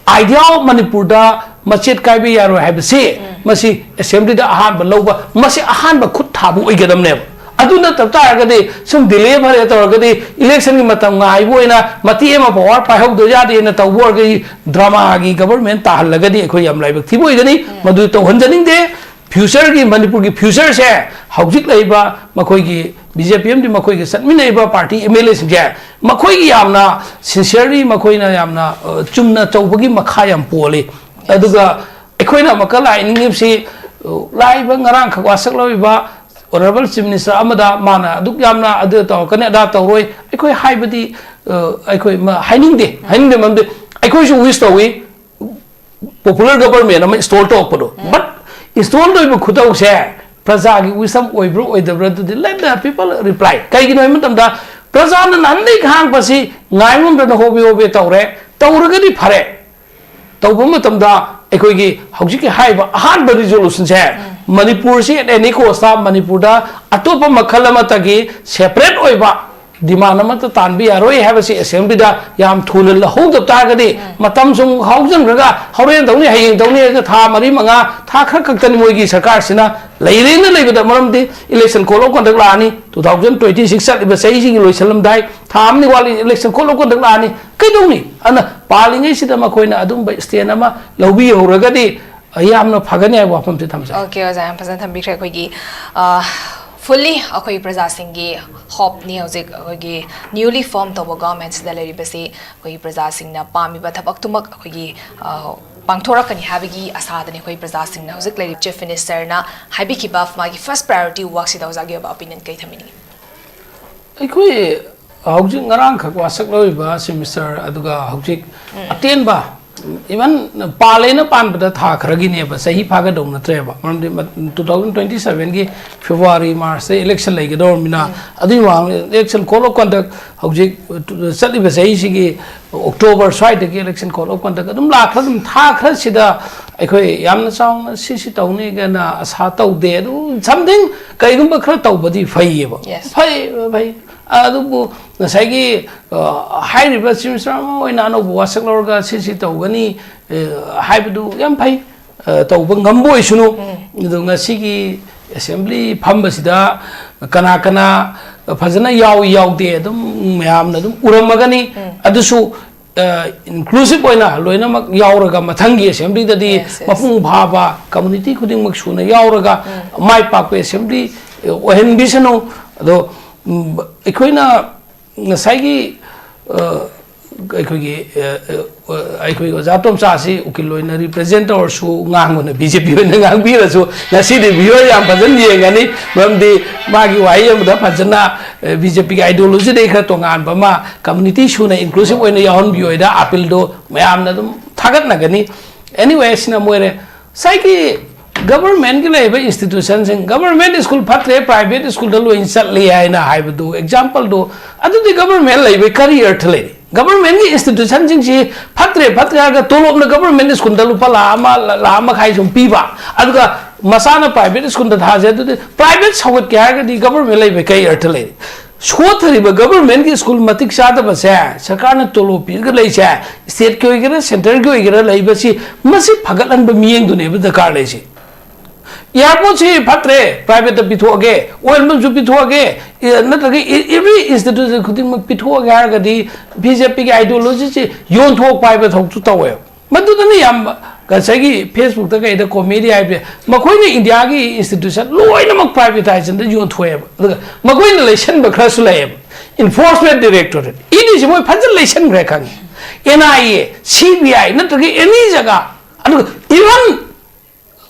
idea of ꯃꯅꯤꯄꯨꯔꯗ ꯃꯆꯦꯠ ꯀꯥꯏꯕ ꯌꯥꯔꯣꯏ ꯍꯥꯏꯕꯁꯤ ꯃꯁꯤ ꯑꯦꯁꯦꯝꯕ꯭ꯂꯤꯗ ꯑꯍꯥꯟꯕ ꯂꯧꯕ, ꯃꯁꯤ ꯑꯍꯥꯟꯕ ꯈꯨꯠ ꯊꯥꯕ ꯑꯣꯏꯒꯗꯕꯅꯦꯕ꯫ ꯑꯗꯨ ꯅꯠꯇꯕ ꯇꯥꯔꯒꯗꯤ ꯁꯨꯝ ꯗꯤꯂꯦ ꯐꯔꯦ ꯇꯧꯔꯒꯗꯤ ꯏꯂꯦꯛꯁꯟꯒꯤ ꯃꯇꯝ ꯉꯥꯏꯕ ꯑꯣꯏꯅ ꯃꯇꯦꯛ ꯑꯃ ꯄꯋꯥꯔ ꯄꯥꯏꯍꯧꯗ ꯌꯥꯗꯦꯅ ꯇꯧꯕ ꯑꯣꯏꯔꯒꯗꯤ ꯗ꯭ꯔꯃꯥꯒꯤ ꯒꯕꯔꯟꯃꯦꯟ ꯇꯥꯍꯜꯂꯒꯗꯤ ꯑꯩꯈꯣꯏ ꯌꯥꯝ ꯂꯥꯏꯕꯛ ꯊꯤꯕ ꯑꯣꯏꯒꯅꯤ꯫ ꯃꯗꯨ ꯇꯧꯍꯟꯖꯅꯤꯡꯗꯦ꯫ ꯐ꯭ꯌꯨꯆꯔꯒꯤ, ꯃꯅꯤꯄꯨꯔꯒꯤ ꯐ꯭ꯌꯨꯆꯔꯁꯦ ꯍꯧꯖꯤꯛ ꯂꯩꯔꯤꯕ ꯃꯈꯣꯏꯒꯤ ꯕꯤ ꯖꯦ ꯄꯤ ꯑꯃꯗꯤ ꯃꯈꯣꯏꯒ ꯆꯠꯃꯤꯟꯅꯔꯤꯕ ꯄꯥꯔꯇꯤ ꯑꯦꯝ ꯑꯦꯜ ꯑꯦꯁꯤꯡꯁꯦ ꯃꯈꯣꯏꯒꯤ ꯌꯥꯝꯅ ꯁꯤꯟꯁꯤꯌꯔꯂꯤ, ꯃꯈꯣꯏꯅ ꯌꯥꯝꯅ, ꯑ, ꯆꯨꯝꯅ ꯇꯧꯕꯒꯤ ꯃꯈꯥ ꯌꯥꯝ ꯄꯣꯜꯂꯤ꯫ ꯑꯗꯨꯒ ꯑꯩꯈꯣꯏꯅ ꯑꯃꯨꯛꯀ ꯂꯥꯛꯅꯤꯡꯉꯤꯕꯁꯤ, ꯑ, ꯂꯥꯛꯏꯕ ꯉꯔꯥꯡꯈꯛ ꯋꯥꯁꯛ ꯂꯧꯔꯤꯕ ꯑꯣꯅꯔꯦꯕꯜ ꯆꯤꯐ ꯃꯤꯅꯤꯁꯇꯔ ꯑꯃꯗ ꯃꯥꯅ ꯑꯗꯨꯛ ꯌꯥꯝꯅ ꯑꯗꯨ ꯇꯧꯔꯛꯀꯅꯤ, ꯑꯗꯥ ꯇꯧꯔꯣꯏ, ꯑꯩꯈꯣꯏ ꯍꯥꯏꯕꯗꯤ, ꯑ, ꯑꯩꯈꯣꯏ ꯃ-, ꯍꯥꯏꯅꯤꯡꯗꯦ꯫ ꯍꯥꯏꯅꯤꯡꯗꯦ ꯃꯔꯝꯗꯤ ꯑꯩꯈꯣꯏꯁꯨ ꯋꯤꯁ ꯇꯧꯏ, ꯄꯣꯄꯨꯂꯔ ꯒꯕꯔꯟꯃꯦꯟ ꯑꯃ ꯏꯟꯁꯇꯣꯜ ꯇꯧꯔꯛꯄꯗꯣ꯫ ꯕꯠ ꯏꯟꯁꯇꯣꯜ ꯇꯧꯔꯤꯕ ꯈꯨꯇꯧꯁꯦ ꯄ꯭ꯔꯖꯥꯒꯤ ꯋꯤꯁ ꯑꯃ ꯑꯣꯏꯕ꯭ꯔꯥ ꯑꯣꯏꯗꯕ꯭ꯔꯥ ꯑꯗꯨꯗꯤ let the people reply꯫ ꯀꯩꯒꯤꯅꯣ ꯍꯥꯏꯕ ꯃꯇꯝꯗ ꯄ꯭ꯔꯖꯥꯅ ꯅꯍꯥꯟꯗꯒꯤ ꯈꯥꯡꯕꯁꯤ ꯉꯥꯏꯉꯝꯗꯅ ꯍꯣꯕꯦ ꯍꯣꯕꯦ ꯇꯧꯔꯦ꯫ ꯇꯧꯔꯒꯗꯤ ꯐꯔꯦ꯫ ꯇꯧꯕ ꯃꯇꯝꯗ ꯑꯩꯈꯣꯏꯒꯤ ꯍꯧꯖꯤꯛꯀꯤ ꯍꯥꯏꯔꯤꯕ ꯑꯍꯥꯟꯕ ꯔꯤꯖꯣꯂꯨꯁꯟꯁꯦ ꯃꯅꯤꯄꯨꯔꯁꯤ ꯑꯦꯠ ꯑꯦꯅꯤ ꯀꯣꯁꯇ ꯃꯅꯤꯄꯨꯔꯗ ꯑꯇꯣꯞꯄ ꯃꯈꯜ ꯑꯃꯠꯇꯒꯤ ꯁꯦꯄꯔꯦꯠ ꯑꯣꯏꯕ ꯗꯤꯃꯥꯟ ꯑꯃꯠꯇ ꯇꯥꯟꯕ ꯌꯥꯔꯣꯏ ꯍꯥꯏꯕꯁꯤ ꯑꯦꯁꯦꯝꯕ꯭ꯂꯤꯗ ꯌꯥꯝ ꯊꯨꯅ ꯂꯧꯍꯧꯗꯕ ꯇꯥꯔꯒꯗꯤ ꯃꯇꯝ ꯁꯨꯝ ꯍꯧꯖꯤꯟꯈ꯭ꯔꯒ ꯍꯣꯔꯦꯟ ꯇꯧꯅꯤ, ꯍꯌꯦꯡ ꯇꯧꯅꯤ ꯍꯥꯏꯔꯒ ꯊꯥ ꯃꯔꯤ ꯃꯉꯥ, ꯊꯥ ꯈꯔ ꯈꯛꯇꯅꯤ ꯃꯣꯏꯒꯤ ꯁꯔꯀꯥꯔꯁꯤꯅ ꯂꯩꯔꯦꯅ ꯂꯩꯕꯗ꯫ ꯃꯔꯝꯗꯤ ꯏꯂꯦꯛꯁꯟ ꯀꯣꯗ ꯑꯣꯐ ꯀꯟꯗꯛ ꯂꯥꯛꯑꯅꯤ, ꯇꯨ ꯊꯥꯎꯖꯟ ꯇ꯭ꯋꯦꯟꯇꯤ ꯁꯤꯛꯁ ꯆꯠꯂꯤꯕ ꯆꯍꯤꯁꯤꯒꯤ ꯂꯣꯏꯁꯤꯜꯂꯝꯗꯥꯏ ꯊꯥ ꯑꯃꯅꯤ ꯋꯥꯠꯂꯤ, ꯏꯂꯦꯛꯁꯟ ꯀꯣꯗ ꯑꯣꯐ ꯀꯟꯗꯛ ꯂꯥꯛꯑꯅꯤ꯫ ꯀꯩꯗꯧꯅꯤ? ꯑꯗꯨꯅ ꯄꯥꯜꯂꯤꯉꯩꯁꯤꯗ ꯃꯈꯣꯏꯅ ꯑꯗꯨꯝꯕ ꯁ꯭ꯇꯦꯟ ꯑꯃ ꯂꯧꯕꯤꯍꯧꯔꯒꯗꯤ ꯌꯥꯝꯅ ꯐꯒꯅꯤ ꯍꯥꯏꯕ ꯋꯥꯐꯝꯁꯦ ꯊꯝꯖꯒꯦ꯫ ꯑꯣꯀꯦ, ꯑꯣꯖꯥ, ꯌꯥꯝ ꯐꯖꯅ ꯊꯝꯕꯤꯈ꯭ꯔꯦ꯫ ꯑꯩꯈꯣꯏꯒꯤ, ꯑ, ꯐꯨꯜꯂꯤ ꯑꯩꯈꯣꯏ ꯄ꯭ꯔꯖꯥꯁꯤꯡꯒꯤ ꯍꯣꯞꯅꯤ ꯍꯧꯖꯤꯛ ꯑꯩꯈꯣꯏꯒꯤ ꯅ꯭ꯌꯨꯂꯤ ꯐꯣꯔꯝ ꯇꯧꯕ ꯒꯚꯔꯟꯃꯦꯟꯠꯁꯤꯗ ꯂꯩꯔꯤꯕꯁꯤ꯫ ꯑꯩꯈꯣꯏꯒꯤ ꯄ꯭ꯔꯖꯥꯁꯤꯡꯅ ꯄꯥꯝꯃꯤꯕ ꯊꯕꯛꯇꯨꯃꯛ ꯑꯩꯈꯣꯏꯒꯤ, ꯑ, ꯄꯥꯡꯊꯣꯔꯛꯀꯅꯤ ꯍꯥꯏꯕꯒꯤ ꯑꯁꯥꯗꯅꯤ ꯑꯩꯈꯣꯏ ꯄ꯭ꯔꯖꯥꯁꯤꯡꯅ ꯍꯧꯖꯤꯛ ꯂꯩꯔꯤꯕ꯫ ꯆꯤꯐ ꯃꯤꯅꯤꯁꯇꯔꯅ ꯍꯥꯏꯕꯤꯈꯤꯕ ꯃꯥꯒꯤ ꯐꯥꯔꯁ ꯄ꯭ꯔꯥꯏꯌꯣꯔꯤꯇꯤ ꯋꯥꯔꯛꯁꯤꯗ ꯑꯣꯖꯥꯒꯤ ꯑꯣꯏꯕ ꯑꯣꯄꯤꯅꯤꯌꯟ ꯀꯩ ꯊꯝꯕꯤꯅꯤꯡꯉꯤ? ꯑꯩꯈꯣꯏ ꯍꯧꯖꯤꯛ ꯉꯔꯥꯡꯈꯛ ꯋꯥꯁꯛ ꯂꯧꯔꯤꯕ ꯁꯦꯃꯤꯁꯇꯔ, ꯑꯗꯨꯒ ꯍꯧꯖꯤꯛ ꯑꯇꯦꯟꯕ, ꯏꯚꯟ ꯄꯥꯜꯂꯦꯅ ꯄꯥꯟꯕꯗ ꯊꯥ ꯈꯔꯒꯤꯅꯦꯕ, ꯆꯍꯤ ꯐꯥꯒꯗꯧ ꯅꯠꯇ꯭ꯔꯦꯕ꯫ ꯃꯔꯝꯗꯤ ꯇꯨ ꯊꯥꯎꯖꯟ ꯇ꯭ꯋꯦꯟꯇꯤ ꯁꯚꯦꯟꯒꯤ ꯐꯦꯕ꯭ꯔꯨꯋꯥꯔꯤ, ꯃꯥꯔꯆꯇ ꯏꯂꯦꯛꯁꯟ ꯂꯩꯒꯗꯧꯔꯕꯅꯤꯅ, ꯑꯗꯨꯒꯤ ꯃꯃꯥꯡꯗ ꯏꯂꯦꯛꯁꯟ ꯀꯣꯗ ꯑꯣꯐ ꯀꯟꯗꯛ ꯍꯧꯖꯤꯛ ꯆꯠꯂꯤꯕ ꯆꯍꯤꯁꯤꯒꯤ ꯑꯣꯛꯇꯣꯕꯔ ꯁ꯭ꯋꯥꯏꯗꯒꯤ ꯏꯂꯦꯛꯁꯟ ꯀꯣꯗ ꯑꯣꯐ ꯀꯟꯗꯛ ꯑꯗꯨꯝ ꯂꯥꯛꯈ꯭ꯔ, ꯑꯗꯨꯝ ꯊꯥ ꯈꯔꯁꯤꯗ ꯑꯩꯈꯣꯏ ꯌꯥꯝꯅ ꯆꯥꯎꯅ ꯁꯤ ꯁꯤ ꯇꯧꯅꯤ ꯀꯥꯏꯅ ꯑꯁꯥ ꯇꯧꯗꯦ꯫ ꯑꯗꯨ ꯁꯝꯊꯤꯡ ꯀꯩꯒꯨꯝꯕ ꯈꯔ ꯇꯧꯕꯗꯤ ꯐꯩꯌꯦꯕ꯫ Yes. ꯐꯩ, ꯐꯩ꯫ ꯑꯗꯨꯕꯨ ꯉꯁꯥꯏꯒꯤ, ꯑ, ꯍꯥꯏꯔꯤꯕ ꯆꯤꯐ ꯃꯤꯅꯤꯁꯇꯔ ꯑꯃ ꯑꯣꯏꯅ ꯑꯅꯧꯕ ꯋꯥꯁꯛ ꯂꯧꯔꯒ ꯁꯤ ꯁꯤ ꯇꯧꯒꯅꯤ, ꯑ, ꯍꯥꯏꯕꯗꯨ ꯌꯥꯝ ꯐꯩ꯫ ꯑ, ꯇꯧꯕ ꯉꯝꯕ ꯑꯣꯏꯁꯅꯨ꯫ ꯑꯗꯣ ꯉꯁꯤꯒꯤ ꯑꯦꯁꯦꯝꯕ꯭ꯂꯤ ꯐꯝꯕꯁꯤꯗ ꯀꯅꯥ ꯀꯅꯥ ꯐꯖꯅ ꯌꯥꯎꯏ ꯌꯥꯎꯗꯦ ꯑꯗꯨꯝ ꯃꯌꯥꯝꯅ ꯑꯗꯨꯝ ꯎꯔꯝꯃꯒꯅꯤ꯫ ꯑꯗꯨꯁꯨ, ꯑ, ꯏꯟꯀ꯭ꯂꯨꯁꯤꯞ ꯑꯣꯏꯅ ꯂꯣꯏꯅꯃꯛ ꯌꯥꯎꯔꯒ ꯃꯊꯪꯒꯤ ꯑꯦꯁꯦꯝꯕ꯭ꯂꯤꯗꯗꯤ Yes, yes. ꯃꯄꯨꯡ ꯐꯥꯕ ꯀꯝꯃꯨꯅꯤꯇꯤ ꯈꯨꯗꯤꯡꯃꯛ ꯁꯨꯅ ꯌꯥꯎꯔꯒ ꯃꯥꯏ ꯄꯥꯛꯄ ꯑꯦꯁꯦꯝꯕ꯭ꯂꯤ ꯑꯣꯏꯍꯟꯕꯤꯁꯅꯨ꯫ ꯑꯗꯣ, ꯎꯝ, ꯑꯩꯈꯣꯏꯅ ꯉꯁꯥꯏꯒꯤ, ꯑ, ꯑꯩꯈꯣꯏꯒꯤ, ꯑ, ꯑ, ꯑꯩꯈꯣꯏꯒꯤ ꯑꯣꯖꯥ ꯇꯣꯝꯆꯥꯁꯤ ꯎꯀꯤꯜ ꯑꯣꯏꯅ ꯔꯤꯄ꯭ꯔꯖꯦꯟ ꯇꯧꯔꯁꯨ, ꯉꯥꯡꯕꯅ ꯕꯤ ꯖꯦ ꯄꯤ ꯑꯣꯏꯅ ꯉꯥꯡꯕꯤꯔꯁꯨ, ꯉꯁꯤꯗꯤ ꯚꯤꯌꯨꯋꯔ ꯌꯥꯝ ꯐꯖꯅ ꯌꯦꯡꯒꯅꯤ꯫ ꯃꯔꯝꯗꯤ ꯃꯥꯒꯤ ꯋꯥꯍꯩ ꯑꯃꯗ ꯐꯖꯅ, ꯑ, ꯕꯤ ꯖꯦ ꯄꯤꯒꯤ ꯑꯥꯏꯗꯤꯌꯣꯂꯣꯖꯤꯗꯩ ꯈꯔ ꯇꯣꯉꯥꯟꯕ ꯑꯃ, ꯀꯝꯃꯨꯅꯤꯇꯤ ꯁꯨꯅ ꯏꯟꯀ꯭ꯂꯨꯁꯤꯞ ꯑꯣꯏꯅ ꯌꯥꯎꯍꯟꯕꯤꯌꯣ ꯍꯥꯏꯗ ꯑꯥꯄꯤꯜꯗꯣ ꯃꯌꯥꯝꯅ ꯑꯗꯨꯝ ꯊꯥꯒꯠꯅꯒꯅꯤ꯫ ꯑꯦꯅꯤꯋꯦ, ꯁꯤꯅ ꯃꯣꯏꯔꯦ꯫ ꯉꯁꯥꯏꯒꯤ ꯒꯕꯔꯃꯦꯟꯒꯤ ꯂꯩꯔꯤꯕ ꯏꯟꯁꯇꯤꯇ꯭ꯌꯨꯁꯟꯁꯤꯡ, ꯒꯕꯔꯃꯦꯟ ꯁ꯭ꯀꯨꯜ ꯐꯠꯇ꯭ꯔꯦ, ꯄ꯭ꯔꯥꯏꯚꯦꯠ ꯁ꯭ꯀꯨꯜꯗ ꯂꯣꯏꯅ ꯆꯠꯂꯤ ꯍꯥꯏꯅ ꯍꯥꯏꯕꯗꯨ ꯑꯦꯛꯖꯥꯝꯄꯜꯗꯨ, ꯑꯗꯨꯗꯤ ꯒꯕꯔꯃꯦꯟ ꯂꯩꯕꯩ ꯀꯔꯤ ꯑꯔꯊ ꯂꯩꯔꯤ? ꯒꯕꯔꯃꯦꯟꯒꯤ ꯏꯟꯁꯇꯤꯇ꯭ꯌꯨꯁꯟꯁꯤꯡꯁꯤ ꯐꯠꯇ꯭ꯔꯦ ꯐꯠꯇ꯭ꯔꯦ ꯍꯥꯏꯔꯒ ꯇꯣꯂꯣꯞꯅ ꯒꯕꯔꯃꯦꯟ ꯁ꯭ꯀꯨꯜꯗ ꯂꯨꯄꯥ ꯂꯥꯈ ꯑꯃ, ꯂꯥꯈ ꯃꯈꯥꯏ ꯁꯨꯝ ꯄꯤꯕ, ꯑꯗꯨꯒ ꯃꯆꯥꯅ ꯄ꯭ꯔꯥꯏꯚꯦꯠ ꯁ꯭ꯀꯨꯜꯗ ꯊꯥꯁꯦ, ꯑꯗꯨꯗꯤ ꯄ꯭ꯔꯥꯏꯚꯦꯠ ꯁꯧꯒꯠꯀꯦ ꯍꯥꯏꯔꯒꯗꯤ ꯒꯕꯔꯃꯦꯟ ꯂꯩꯕꯩ ꯀꯩ ꯑꯔꯊ ꯂꯩꯔꯤ? ꯁꯣꯠꯊꯔꯤꯕ ꯒꯕꯔꯃꯦꯟꯒꯤ ꯁ꯭ꯀꯨꯜ ꯃꯇꯤꯛ ꯆꯥꯗꯕꯁꯦ, ꯁꯔꯀꯥꯔꯅ ꯇꯣꯂꯣꯞ ꯄꯤꯔꯒ ꯂꯩꯁꯦ, ꯁ꯭ꯇꯦꯠꯀꯤ ꯑꯣꯏꯒꯦꯔꯥ ꯁꯦꯟꯇꯔꯒꯤ ꯑꯣꯏꯒꯦꯔꯥ ꯂꯩꯕꯁꯤ, ꯃꯁꯤ ꯐꯒꯠꯍꯟꯕ ꯃꯤꯠꯌꯦꯡꯗꯨꯅꯦꯕ ꯗꯔꯀꯥꯔ ꯂꯩꯁꯦ꯫ ꯑꯦꯌꯥꯔꯄꯣꯔꯠꯁꯤ ꯐꯠꯇ꯭ꯔꯦ, ꯄ꯭ꯔꯥꯏꯚꯦꯠꯇ ꯄꯤꯊꯣꯛꯑꯒꯦ, ꯑꯣꯏꯜ ꯃꯝꯁꯨ ꯄꯤꯊꯣꯛꯑꯒꯦ, ꯑꯦ, ꯅꯠꯇ꯭ꯔꯒ ꯑꯦ-, ꯑꯦꯚ꯭ꯔꯤ ꯏꯟꯁꯇꯤꯇ꯭ꯌꯨꯁꯟ ꯈꯨꯗꯤꯡꯃꯛ ꯄꯤꯊꯣꯛꯑꯒꯦ ꯍꯥꯏꯔꯒꯗꯤ ꯕꯤ ꯖꯦ ꯄꯤꯒꯤ ꯑꯥꯏꯗꯤꯌꯣꯂꯣꯖꯤꯁꯤ ꯌꯣꯟꯊꯣꯛꯄ ꯍꯥꯏꯕ ꯊꯕꯛꯁꯨ ꯇꯧꯋꯦꯕ꯫ ꯃꯗꯨꯗꯅ ꯌꯥꯝ ꯉꯁꯥꯏꯒꯤ ꯐꯦꯁꯕꯨꯛꯇ ꯀꯩꯗ ꯀꯣꯃꯦꯗꯤ ꯍꯥꯏꯕꯁꯦ, ꯃꯈꯣꯏꯅ ꯏꯟꯗꯤꯌꯥꯒꯤ ꯏꯟꯁꯇꯤꯇ꯭ꯌꯨꯁꯟ ꯂꯣꯏꯅꯃꯛ ꯄ꯭ꯔꯥꯏꯚꯦꯇꯥꯏꯖꯦꯁꯟꯗ ꯌꯣꯟꯊꯣꯛꯑꯦꯕ, ꯑꯗꯨꯒ ꯃꯈꯣꯏꯅ ꯂꯩꯁꯟꯕ ꯈꯔꯁꯨ ꯂꯩꯌꯦꯕ꯫ ꯏꯟꯐꯣꯔꯁꯃꯦꯟ ꯗꯥꯏꯔꯦꯛꯇꯣꯔꯦꯠ, ꯏ ꯗꯤꯁꯤ ꯃꯣꯏ ꯐꯖꯅ ꯂꯩꯁꯟꯈ꯭ꯔꯦ ꯈꯪꯉꯤ, and I A, C B ꯑꯥꯏ ꯅꯠꯇ꯭ꯔꯒ ꯑꯦꯅꯤ ꯖꯒꯥ, ꯑꯗꯨꯒ ꯏꯚꯟ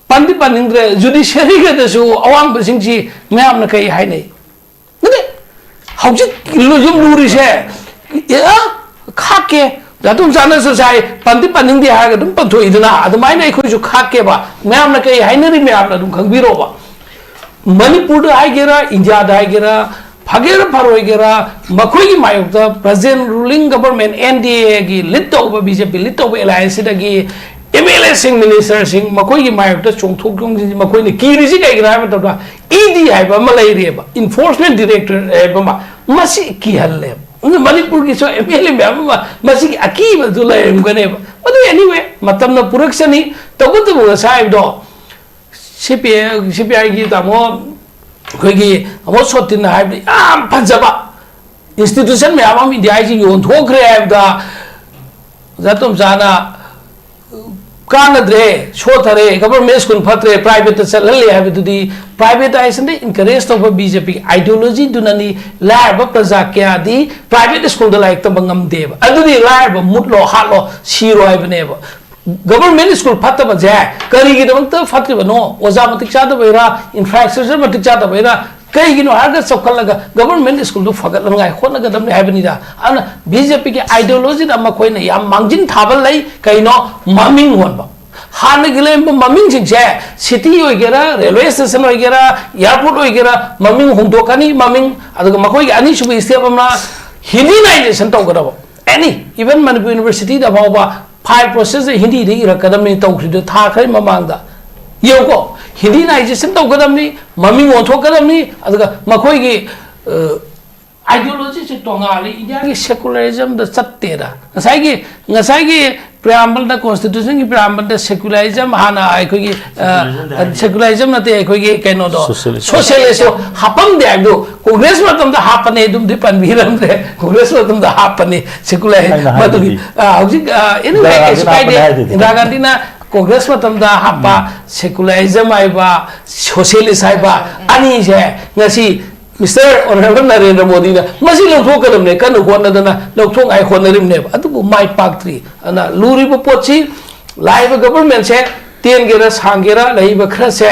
ꯄꯟꯗꯤ ꯄꯟꯅꯤꯡꯗ꯭ꯔꯦ, ꯖꯨꯗꯤꯁꯤꯌꯔꯤꯒꯗꯁꯨ ꯑꯋꯥꯡꯕꯁꯤꯡꯁꯤ ꯃꯌꯥꯝꯅ ꯀꯩ ꯍꯥꯏꯅꯩ? ꯅꯠꯇꯦ, ꯍꯧꯖꯤꯛ ꯂꯨ-, ꯌꯨꯝ ꯂꯨꯔꯤꯁꯦ, ꯑꯦ, ꯑ, ꯈꯥꯛꯀꯦ, ꯗꯥ ꯇꯣꯝꯆꯥꯅꯁꯨ ꯁꯥꯏ, ꯄꯟꯗꯤ ꯄꯟꯅꯤꯡꯗꯦ ꯍꯥꯏꯔꯒ ꯑꯗꯨꯝ ꯄꯟꯊꯣꯛꯏꯗꯅ, ꯑꯗꯨꯃꯥꯏꯅ ꯑꯩꯈꯣꯏꯁꯨ ꯈꯥꯛꯀꯦꯕ꯫ ꯃꯌꯥꯝꯅ ꯀꯩ ꯍꯥꯏꯅꯔꯤ, ꯃꯌꯥꯝꯅ ꯑꯗꯨꯝ ꯈꯪꯕꯤꯔꯣꯕ꯫ ꯃꯅꯤꯄꯨꯔꯗ ꯍꯥꯏꯒꯦꯔꯥ, ꯏꯟꯗꯤꯌꯥꯗ ꯍꯥꯏꯒꯦꯔꯥ, ꯐꯒꯦꯔꯥ ꯐꯔꯣꯏꯒꯦꯔꯥ, ꯃꯈꯣꯏꯒꯤ ꯃꯥꯌꯣꯛꯇ present ruling government, N D ꯑꯦꯒꯤ ꯂꯤꯗ ꯇꯧꯕ, ꯕꯤ ꯖꯦ ꯄꯤ ꯂꯤꯗ ꯇꯧꯕ ꯑꯦꯂꯥꯏꯟꯁꯁꯤꯗꯒꯤ ꯑꯦꯝ ꯑꯦꯜ ꯑꯦꯁꯤꯡ, ꯃꯤꯅꯤꯁꯇꯔꯁꯤꯡ, ꯃꯈꯣꯏꯒꯤ ꯃꯥꯌꯣꯛꯇ ꯆꯣꯡꯊꯣꯛ ꯆꯣꯡꯁꯤꯟꯁꯤ ꯃꯈꯣꯏꯅ ꯀꯤꯔꯤꯁꯤ ꯀꯩꯒꯤꯅꯣ ꯍꯥꯏꯕ ꯃꯇꯝꯗ, ꯏ ꯗꯤ ꯍꯥꯏꯕ ꯑꯃ ꯂꯩꯔꯤꯑꯕ, ꯏꯟꯐꯣꯔꯁꯃꯦꯟ ꯗꯥꯏꯔꯦꯛꯇꯣꯔꯦꯠ ꯍꯥꯏꯕ ꯑꯃ, ꯃꯁꯤ ꯀꯤꯍꯜꯂꯦꯕ꯫ ꯑꯗꯨꯅ ꯃꯅꯤꯄꯨꯔꯒꯤꯁꯨ ꯑꯦꯝ ꯑꯦꯜ ꯑꯦ ꯃꯌꯥꯝ ꯑꯃ ꯃꯁꯤꯒꯤ ꯑꯀꯤꯕꯗꯨ ꯂꯩꯔꯝꯒꯅꯦꯕ꯫ ꯑꯗꯨ anyway, ꯃꯇꯝꯅ ꯄꯨꯔꯛꯆꯅꯤ꯫ ꯇꯧꯕꯇꯕꯨ ꯉꯁꯥꯏ ꯍꯥꯏꯕꯗꯣ, ꯁꯤ ꯄꯤ ꯑꯥꯏ, ꯁꯤ ꯄꯤ ꯑꯥꯏꯒꯤ ꯇꯥꯃꯣ, ꯑꯩꯈꯣꯏꯒꯤ ꯇꯥꯃꯣ ꯁꯣꯇꯤꯟꯅ ꯍꯥꯏꯕꯗ ꯌꯥꯝ ꯐꯖꯕ, ꯏꯟꯁꯇꯤꯇ꯭ꯌꯨꯁꯟ ꯃꯌꯥꯝ ꯑꯃ ꯏꯟꯗꯤꯌꯥꯒꯤ ꯌꯣꯟꯊꯣꯛꯈ꯭ꯔꯦ ꯍꯥꯏꯕꯗ, ꯑꯣꯖꯥ ꯇꯣꯝꯆꯥꯅ ꯀꯥꯟꯅꯗ꯭ꯔꯦ, ꯁꯣꯠꯊꯔꯦ, ꯒꯚꯔꯟꯃꯦꯟ ꯁ꯭ꯀꯨꯜ ꯐꯠꯇ꯭ꯔꯦ, ꯄ꯭ꯔꯥꯏꯚꯦꯠꯇ ꯆꯠꯍꯜꯂꯦ ꯍꯥꯏꯕꯗꯨꯗꯤ, ꯄ꯭ꯔꯥꯏꯚꯦꯇꯥꯏꯖꯦꯁꯟꯗ ꯏꯟꯀꯔꯦꯖ ꯇꯧꯕ ꯕꯤ ꯖꯦ ꯄꯤꯒꯤ ꯑꯥꯏꯗꯤꯌꯣꯂꯣꯖꯤꯗꯨꯅꯅꯤ꯫ ꯂꯥꯏꯔꯕ ꯄ꯭ꯔꯖꯥ ꯀꯌꯥꯗꯤ ꯄ꯭ꯔꯥꯏꯚꯦꯠ ꯁ꯭ꯀꯨꯜꯗ ꯂꯥꯏꯔꯤꯛ ꯇꯝꯕ ꯉꯝꯗꯦꯕ꯫ ꯑꯗꯨꯗꯤ ꯂꯥꯏꯔꯕ ꯃꯨꯠꯂꯣ, ꯍꯥꯠꯂꯣ, ꯁꯤꯔꯣ ꯍꯥꯏꯕꯅꯦꯕ꯫ ꯒꯚꯔꯟꯃꯦꯟ ꯁ꯭ꯀꯨꯜ ꯐꯠꯇꯕꯁꯦ ꯀꯔꯤꯒꯤꯗꯃꯛꯇ ꯐꯠꯇ꯭ꯔꯤꯕꯅꯣ? ꯑꯣꯖꯥ ꯃꯇꯤꯛ ꯆꯥꯗꯕꯩꯔꯥ, ꯏꯟꯐ꯭ꯔꯥꯁ꯭ꯇ꯭ꯔꯛꯆꯔ ꯃꯇꯤꯛ ꯆꯥꯗꯕꯩꯔꯥ? ꯀꯩꯒꯤꯅꯣ ꯍꯥꯏꯔꯒ ꯆꯥꯎꯈꯠꯂꯒ ꯒꯚꯔꯟꯃꯦꯟ ꯁ꯭ꯀꯨꯜꯗꯨ ꯐꯒꯠꯅꯉꯥꯏ ꯍꯣꯠꯅꯒꯗꯕꯅꯤ ꯍꯥꯏꯕꯅꯤꯗ꯫ ꯑꯗꯨꯅ ꯕꯤ ꯖꯦ ꯄꯤꯒꯤ ꯑꯥꯏꯗꯤꯌꯣꯂꯣꯖꯤꯗ ꯃꯈꯣꯏꯅ ꯌꯥꯝ ꯃꯥꯡꯖꯤꯟ ꯊꯥꯕ ꯂꯩ꯫ ꯀꯩꯅꯣ? ꯃꯃꯤꯡ ꯍꯣꯟꯕ꯫ ꯍꯥꯟꯅꯒꯤ ꯂꯩꯔꯝꯕ ꯃꯃꯤꯡꯁꯤꯡꯁꯦ, ꯁꯤꯇꯤ ꯑꯣꯏꯒꯦꯔꯥ, ꯔꯦꯜꯋꯦ ꯁ꯭ꯇꯦꯁꯟ ꯑꯣꯏꯒꯦꯔꯥ, ꯑꯦꯌꯥꯔꯄꯣꯔꯠ ꯑꯣꯏꯒꯦꯔꯥ, ꯃꯃꯤꯡ ꯍꯣꯡꯗꯣꯛꯀꯅꯤ꯫ ꯃꯃꯤꯡ, ꯑꯗꯨꯒ ꯃꯈꯣꯏꯒꯤ ꯑꯅꯤꯁꯨꯕ ꯁ꯭ꯇꯦꯞ ꯑꯃꯅ ꯍꯤꯟꯗꯤꯅꯥꯏꯖꯦꯁꯟ ꯇꯧꯒꯗꯕ꯫ ꯑꯦꯅꯤ, ꯏꯚꯟ ꯃꯅꯤꯄꯨꯔ ꯌꯨꯅꯤꯚꯔꯁꯤꯇꯤꯗ ꯐꯥꯎꯕ ꯐꯥꯏꯜ ꯄ꯭ꯔꯣꯁꯦꯁꯁꯦ ꯍꯤꯟꯗꯤꯗ ꯏꯔꯛꯀꯗꯕꯅꯤ, ꯇꯧꯈ꯭ꯔꯤꯗꯣ ꯊꯥ ꯈꯔ ꯃꯃꯥꯡꯗ꯫ ꯌꯦꯡꯉꯨꯀꯣ, ꯍꯤꯟꯗꯤꯅꯥꯏꯖꯦꯁꯟ ꯇꯧꯒꯗꯕꯅꯤ, ꯃꯃꯤꯡ ꯑꯣꯟꯊꯣꯛꯀꯗꯕꯅꯤ, ꯑꯗꯨꯒ ꯃꯈꯣꯏꯒꯤ, ꯑ, ꯑꯥꯏꯗꯤꯌꯣꯂꯣꯖꯤꯁꯦ ꯇꯣꯉꯥꯜꯂꯤ, ꯏꯟꯗꯤꯌꯥꯒꯤ ꯁꯦꯀꯨꯂꯔꯤꯖꯝꯗ ꯆꯠꯇꯦꯗ꯫ ꯉꯁꯥꯏꯒꯤ, ꯉꯁꯥꯏꯒꯤ ꯄ꯭ꯔꯤꯌꯥꯝꯕꯜꯗ, ꯀꯣꯟꯁꯇꯤꯇ꯭ꯌꯨꯁꯟꯒꯤ ꯄ꯭ꯔꯤꯌꯥꯝꯕꯜꯗ ꯁꯦꯀꯨꯂꯔꯤꯖꯝ ꯍꯥꯟꯅ ꯑꯩꯈꯣꯏꯒꯤ, ꯑ, ꯁꯦꯀꯨꯂꯔꯤꯖꯝ ꯍꯥꯏꯗꯤ ꯁꯦꯀꯨꯂꯔꯤꯖꯝ ꯅꯠꯇꯦ, ꯑꯩꯈꯣꯏꯒꯤ ꯀꯩꯅꯣꯗꯣ, ꯁꯣꯁꯤꯌꯦꯂꯤꯁ꯫ ꯁꯣꯁꯤꯌꯦꯂꯤꯁꯇꯣ ꯍꯥꯞꯄꯝꯗꯦ ꯍꯥꯏꯕꯗꯨ ꯀꯣꯡꯒ꯭ꯔꯦꯁ ꯃꯇꯝꯗ ꯍꯥꯞꯄꯅꯦ, ꯑꯗꯨꯝꯗꯤ ꯄꯟꯕꯤꯔꯝꯗ꯭ꯔꯦ꯫ ꯀꯣꯡꯒ꯭ꯔꯦꯁ ꯃꯇꯝꯗ ꯍꯥꯞꯄꯅꯤ ꯁꯦꯀꯨꯂꯔ ꯑꯩꯅ ꯍꯥꯏꯗꯨꯗꯤ꯫ ꯃꯗꯨꯒꯤ, ꯑ, ꯍꯧꯖꯤꯛ, ꯑ, anyway, ꯏꯟꯗꯤꯔꯥ ꯀꯩꯁꯨ ꯒꯥꯟꯙꯤꯅ ꯀꯥꯏꯗꯦ꯫ ꯍꯥꯞꯄꯅꯦ ꯍꯥꯏꯗꯨꯗꯤ꯫ ꯏꯟꯗꯤꯔꯥ ꯒꯥꯟꯙꯤꯅ ꯀꯣꯡꯒ꯭ꯔꯦꯁ ꯃꯇꯝꯗ ꯍꯥꯞꯄ ꯎꯝ꯫ ꯁꯦꯀꯨꯂꯔꯤꯖꯝ ꯍꯥꯏꯕ, ꯁꯣꯁꯤꯌꯦꯂꯤꯁ ꯍꯥꯏꯕ ꯎꯝ꯫ ꯑꯅꯤꯁꯦ ꯉꯁꯤ ꯃꯤꯁꯇꯔ ꯑꯣꯅꯔꯦꯕꯜ ꯅꯔꯦꯟꯗ꯭ꯔ ꯃꯣꯗꯤꯅ ꯃꯁꯤ ꯂꯧꯊꯣꯛꯀꯗꯕꯅꯦ, ꯀꯟꯅ ꯍꯣꯠꯅꯗꯅ ꯂꯧꯊꯣꯛꯉꯥꯏ ꯍꯣꯠꯅꯔꯤꯕꯅꯦꯕ, ꯑꯗꯨꯕꯨ ꯃꯥꯏ ꯄꯥꯛꯇ꯭ꯔꯤ꯫ ꯑꯗꯨꯅ ꯂꯨꯔꯤꯕ ꯄꯣꯠꯁꯤ ꯂꯥꯛꯏꯕ ꯒꯕꯔꯃꯦꯟꯁꯦ ꯇꯦꯟꯒꯦꯔꯥ ꯁꯥꯡꯒꯦꯔꯥ ꯂꯩꯔꯤꯕ ꯈꯔꯁꯦ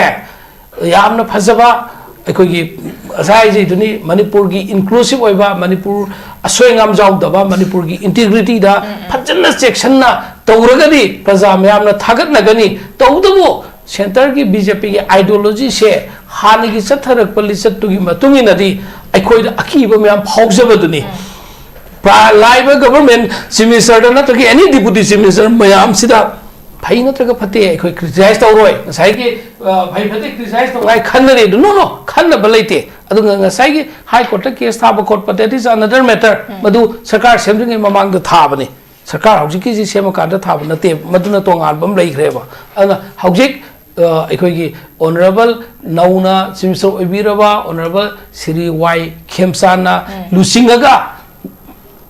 ꯌꯥꯝꯅ ꯐꯖꯕ ꯑꯩꯈꯣꯏꯒꯤ ꯉꯁꯥꯏ ꯍꯥꯏꯖꯩꯗꯨꯅꯤ, ꯃꯅꯤꯄꯨꯔꯒꯤ ꯏꯟꯀ꯭ꯂꯨꯁꯤꯞ ꯑꯣꯏꯕ, ꯃꯅꯤꯄꯨꯔ ꯑꯁꯣꯏ ꯑꯉꯥꯝ ꯌꯥꯎꯗꯕ, ꯃꯅꯤꯄꯨꯔꯒꯤ ꯏꯟꯇꯤꯒ꯭ꯔꯤꯇꯤꯗ ꯎꯝ, ꯎꯝ꯫ ꯐꯖꯅ ꯆꯦꯛꯁꯤꯟꯅ ꯇꯧꯔꯒꯗꯤ ꯄ꯭ꯔꯖꯥ ꯃꯌꯥꯝꯅ ꯊꯥꯒꯠꯅꯒꯅꯤ꯫ ꯇꯧꯕꯇꯕꯨ ꯁꯦꯟꯇꯔꯒꯤ ꯕꯤ ꯖꯦ ꯄꯤꯒꯤ ꯑꯥꯏꯗꯤꯌꯣꯂꯣꯖꯤꯁꯦ ꯍꯥꯟꯅꯒꯤ ꯆꯠꯊꯔꯛꯄ ꯂꯤꯆꯠꯇꯨꯒꯤ ꯃꯇꯨꯡ ꯏꯟꯅꯗꯤ ꯑꯩꯈꯣꯏꯗ ꯑꯀꯤꯕ ꯃꯌꯥꯝ ꯐꯥꯎꯖꯕꯗꯨꯅꯤ꯫ ꯎꯝ꯫ ꯄ꯭ꯔꯥ-, ꯂꯥꯛꯏꯕ ꯒꯕꯔꯃꯦꯟ ꯆꯤꯐ ꯃꯤꯅꯤꯁꯇꯔꯗ ꯅꯠꯇ꯭ꯔꯒ ꯑꯦꯅꯤ ꯗꯤꯄꯨꯇꯤ ꯆꯤꯐ ꯃꯤꯅꯤꯁꯇꯔ ꯃꯌꯥꯝꯁꯤꯗ ꯐꯩ ꯅꯠꯇ꯭ꯔꯒ ꯐꯠꯇꯦ ꯑꯩꯈꯣꯏ ꯀ꯭ꯔꯤꯇꯤꯁꯥꯏꯖ ꯇꯧꯔꯣꯏ꯫ ꯉꯁꯥꯏꯒꯤ, ꯑ, ꯐꯩ ꯐꯠꯇꯦ ꯀ꯭ꯔꯤꯇꯤꯁꯥꯏꯖ ꯇꯧꯉꯥꯏ ꯈꯟꯅꯔꯦ ꯑꯗꯨ, no, no, ꯈꯟꯅꯕ ꯂꯩꯇꯦ꯫ ꯑꯗꯨꯒ ꯉꯁꯥꯏꯒꯤ ꯍꯥꯏ ꯀꯣꯔꯠꯇ ꯀꯦꯁ ꯊꯥꯕ ꯈꯣꯠꯄ, that is another matter꯫ ꯎꯝ꯫ ꯃꯗꯨ ꯁꯔꯀꯥꯔ ꯁꯦꯝꯗ꯭ꯔꯤꯉꯩ ꯃꯃꯥꯡꯗ ꯊꯥꯕꯅꯤ꯫ ꯁꯔꯀꯥꯔ ꯍꯧꯖꯤꯛꯀꯤꯁꯤ ꯁꯦꯝꯃꯀꯥꯟꯗ ꯊꯥꯕ ꯅꯠꯇꯦ, ꯃꯗꯨꯅ ꯇꯣꯉꯥꯟꯕ ꯑꯃ ꯂꯩꯈ꯭ꯔꯦꯕ꯫ ꯑꯗꯨꯅ ꯍꯧꯖꯤꯛ, ꯑ, ꯑꯩꯈꯣꯏꯒꯤ ꯑꯣꯅꯔꯦꯕꯜ ꯅꯧꯅ ꯆꯤꯐ ꯃꯤꯅꯤꯁꯇꯔ ꯑꯣꯏꯕꯤꯔꯕ ꯑꯣꯅꯔꯦꯕꯜ ꯁ꯭ꯔꯤ ꯋꯥꯏ ꯈꯦꯝꯆꯥꯟꯅ ꯎꯝ꯫ ꯂꯨꯆꯤꯡꯉꯒ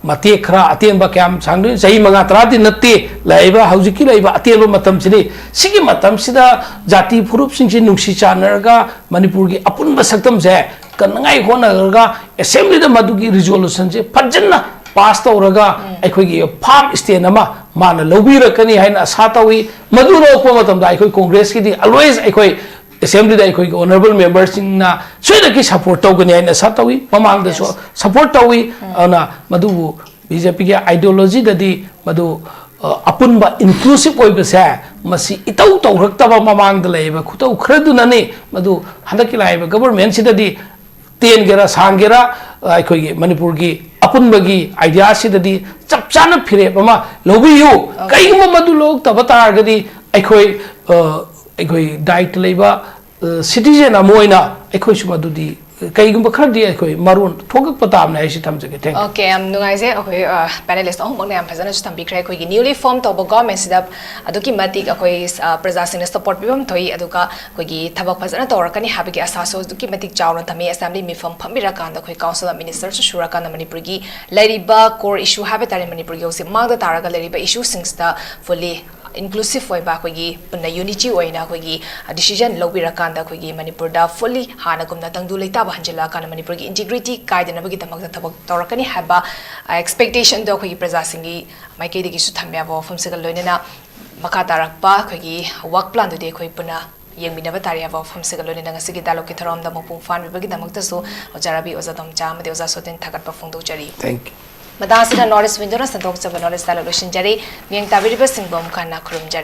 ꯃꯇꯦꯛ ꯈꯔ ꯑꯇꯦꯟꯕ, ꯀꯌꯥꯝ ꯁꯥꯡꯗꯣꯏꯅꯣ? ꯆꯍꯤ ꯃꯉꯥ ꯇꯔꯥꯗꯤ ꯅꯠꯇꯦ, ꯂꯩꯔꯤꯕ ꯍꯧꯖꯤꯛꯀꯤ ꯂꯩꯔꯤꯕ ꯑꯇꯦꯟꯕ ꯃꯇꯝꯁꯤꯅꯤ꯫ ꯁꯤꯒꯤ ꯃꯇꯝꯁꯤꯗ ꯖꯥꯇꯤ ꯐꯨꯔꯨꯞꯁꯤꯡꯁꯤ ꯅꯨꯡꯁꯤ ꯆꯥꯟꯅꯔꯒ ꯃꯅꯤꯄꯨꯔꯒꯤ ꯑꯄꯨꯟꯕ ꯁꯛꯇꯝꯁꯦ ꯀꯟꯅꯉꯥꯏ ꯍꯣꯠꯅꯔꯒ ꯑꯦꯁꯦꯝꯕ꯭ꯂꯤꯗ ꯃꯗꯨꯒꯤ ꯔꯤꯖꯣꯂꯨꯁꯟꯁꯦ ꯐꯖꯅ ꯄꯥꯁ ꯇꯧꯔꯒ ꯎꯝ꯫ ꯑꯩꯈꯣꯏꯒꯤ ꯐꯥꯔꯝ ꯁ꯭ꯇꯦꯟ ꯑꯃ ꯃꯥꯅ ꯂꯧꯕꯤꯔꯛꯀꯅꯤ ꯍꯥꯏꯅ ꯑꯁꯥ ꯇꯧꯏ꯫ ꯃꯗꯨ ꯂꯧꯔꯛꯄ ꯃꯇꯝꯗ ꯑꯩꯈꯣꯏ ꯀꯣꯡꯒ꯭ꯔꯦꯁꯀꯤꯗꯤ always ꯑꯩꯈꯣꯏ ꯑꯦꯁꯦꯝꯕ꯭ꯂꯤꯗ ꯑꯩꯈꯣꯏꯒꯤ ꯑꯣꯅꯔꯦꯕꯜ ꯃꯦꯝꯕꯔꯁꯤꯡꯅ ꯁꯣꯏꯗꯅꯀꯤ ꯁꯄꯣꯔꯠ ꯇꯧꯒꯅꯤ ꯍꯥꯏꯅ ꯑꯁꯥ ꯇꯧꯏ꯫ ꯃꯃꯥꯡꯗꯁꯨ Yes. ꯁꯄꯣꯔꯠ ꯇꯧꯏ꯫ ꯎꯝ꯫ ꯑꯗꯨꯅ ꯃꯗꯨꯕꯨ ꯕꯤ ꯖꯦ ꯄꯤꯒꯤ ꯑꯥꯏꯗꯤꯌꯣꯂꯣꯖꯤꯗꯗꯤ ꯃꯗꯨ ꯑ, ꯑꯄꯨꯟꯕ inclusive ꯑꯣꯏꯕꯁꯦ ꯃꯁꯤ ꯏꯇꯧ ꯇꯧꯔꯛꯇꯕ ꯃꯃꯥꯡꯗ ꯂꯩꯔꯤꯕ ꯈꯨꯇꯧ ꯈꯔꯗꯨꯅꯅꯤ꯫ ꯃꯗꯨ ꯍꯟꯗꯛꯀꯤ ꯂꯥꯛꯏꯕ government ꯁꯤꯗꯗꯤ ꯇꯦꯟꯒꯦꯔꯥ ꯁꯥꯡꯒꯦꯔꯥ, ꯑ, ꯑꯩꯈꯣꯏꯒꯤ ꯃꯅꯤꯄꯨꯔꯒꯤ ꯑꯄꯨꯟꯕꯒꯤ idea ꯁꯤꯗꯗꯤ ꯆꯞ ꯆꯥꯅ ꯐꯤꯔꯦꯞ ꯑꯃ ꯂꯧꯕꯤꯌꯨ꯫ ꯀꯩꯒꯨꯝꯕ ꯃꯗꯨ ꯂꯧꯔꯛꯇꯕ ꯇꯥꯔꯒꯗꯤ ꯑꯩꯈꯣꯏ, ꯑ, ꯑꯩꯈꯣꯏ ꯗꯥꯏꯇ ꯂꯩꯕ, ꯑ, citizen ꯑꯃ ꯑꯣꯏꯅ ꯑꯩꯈꯣꯏꯁꯨ ꯃꯗꯨꯗꯤ ꯀꯩꯒꯨꯝꯕ ꯈꯔꯗꯤ ꯑꯩꯈꯣꯏ ꯃꯔꯣꯟ ꯊꯣꯛꯂꯛꯄ ꯇꯥꯕꯅꯦ ꯍꯥꯏꯁꯤ ꯊꯝꯖꯒꯦ꯫ Thank you꯫ Okay, ꯌꯥꯝ ꯅꯨꯡꯉꯥꯏꯖꯩ꯫ ꯑꯩꯈꯣꯏ, ꯑ, panelist ꯑꯍꯨꯝꯃꯛꯅ ꯌꯥꯝ ꯐꯖꯅꯁꯨ ꯊꯝꯕꯤꯈ꯭ꯔꯦ꯫ ꯑꯩꯈꯣꯏꯒꯤ newly form ꯇꯧꯕ government ꯁꯤꯗ ꯑꯗꯨꯛꯀꯤ ꯃꯇꯤꯛ ꯑꯩꯈꯣꯏ, ꯑ, ꯄ꯭ꯔꯖꯥꯁꯤꯡꯅ support ꯄꯤꯐꯝ ꯊꯣꯛꯏ, ꯑꯗꯨꯒ ꯑꯩꯈꯣꯏꯒꯤ ꯊꯕꯛ ꯐꯖꯅ ꯇꯧꯔꯛꯀꯅꯤ ꯍꯥꯏꯕꯒꯤ ꯑꯁꯥꯁꯨ ꯑꯗꯨꯛꯀꯤ ꯃꯇꯤꯛ ꯆꯥꯎꯅ ꯊꯝꯃꯤ꯫ Assembly ꯃꯤꯐꯝ ꯐꯝꯕꯤꯔꯀꯥꯟꯗ ꯑꯩꯈꯣꯏ council of minister ꯁꯨ ꯁꯨꯔꯀꯥꯟꯗ ꯃꯅꯤꯄꯨꯔꯒꯤ ꯂꯩꯔꯤꯕ core issue ꯍꯥꯏꯕ ꯇꯥꯔꯦ, ꯃꯅꯤꯄꯨꯔꯒꯤ ꯍꯧꯖꯤꯛ ꯃꯥꯡꯗ ꯇꯥꯔꯒ ꯂꯩꯔꯤꯕ issue ꯁꯤꯡꯁꯤꯗ fully inclusive ꯑꯣꯏꯕ, ꯑꯩꯈꯣꯏꯒꯤ ꯄꯨꯟꯅ unity ꯑꯣꯏꯅ ꯑꯩꯈꯣꯏꯒꯤ decision ꯂꯧꯕꯤꯔꯀꯥꯟꯗ ꯑꯩꯈꯣꯏꯒꯤ ꯃꯅꯤꯄꯨꯔꯗ fully ꯍꯥꯟꯅꯒꯨꯝꯅ ꯇꯪꯗꯨ ꯂꯩꯇꯥꯕ ꯍꯟꯖꯤꯜꯂꯛꯑꯀꯥꯟꯗ ꯃꯅꯤꯄꯨꯔꯒꯤ integrity ꯀꯥꯏꯗꯅꯕꯒꯤꯗꯃꯛꯇ ꯊꯕꯛ ꯇꯧꯔꯛꯀꯅꯤ ꯍꯥꯏꯕ, ꯑ, expectation ꯗꯣ ꯑꯩꯈꯣꯏꯒꯤ ꯄ꯭ꯔꯖꯥꯁꯤꯡꯒꯤ ꯃꯥꯏꯀꯩꯗꯒꯤꯁꯨ ꯊꯝꯃꯦ ꯍꯥꯏꯕ ꯋꯥꯐꯝꯁꯤꯒ ꯂꯣꯏꯅꯅ ꯃꯈꯥ ꯇꯥꯔꯛꯄ ꯑꯩꯈꯣꯏꯒꯤ work plan ꯗꯨꯗꯤ ꯑꯩꯈꯣꯏ ꯄꯨꯟꯅ ꯌꯦꯡꯃꯤꯟꯅꯕ ꯇꯥꯔꯦ ꯍꯥꯏꯕ ꯋꯥꯐꯝꯁꯤꯒ ꯂꯣꯏꯅꯅ ꯉꯁꯤꯒꯤ dialogue ꯀꯤ ꯊꯧꯔꯝꯗ ꯃꯄꯨꯡ ꯐꯥꯍꯟꯕꯤꯕꯒꯤꯗꯃꯛꯇꯁꯨ ꯑꯣꯖꯥ ꯔꯕꯤ, ꯑꯣꯖꯥ ꯇꯣꯝꯆꯥ ꯑꯃꯗꯤ ꯑꯣꯖꯥ ꯁꯣꯇꯤꯟ ꯊꯥꯒꯠꯄ ꯐꯣꯡꯗꯣꯛꯆꯔꯤ꯫ Thank you꯫ ꯃꯇꯥꯡ ꯑꯁꯤꯗ North East Window ꯅ ꯁꯟꯗꯣꯛꯆꯕ North East Dialogue ꯂꯣꯏꯁꯤꯟꯖꯔꯤ꯫ ꯃꯤꯠꯌꯦꯡ ꯇꯥꯕꯤꯔꯤꯕꯁꯤꯡꯕꯨ ꯑꯃꯨꯛ ꯍꯟꯅ ꯈꯨꯔꯨꯝꯖꯔꯤ꯫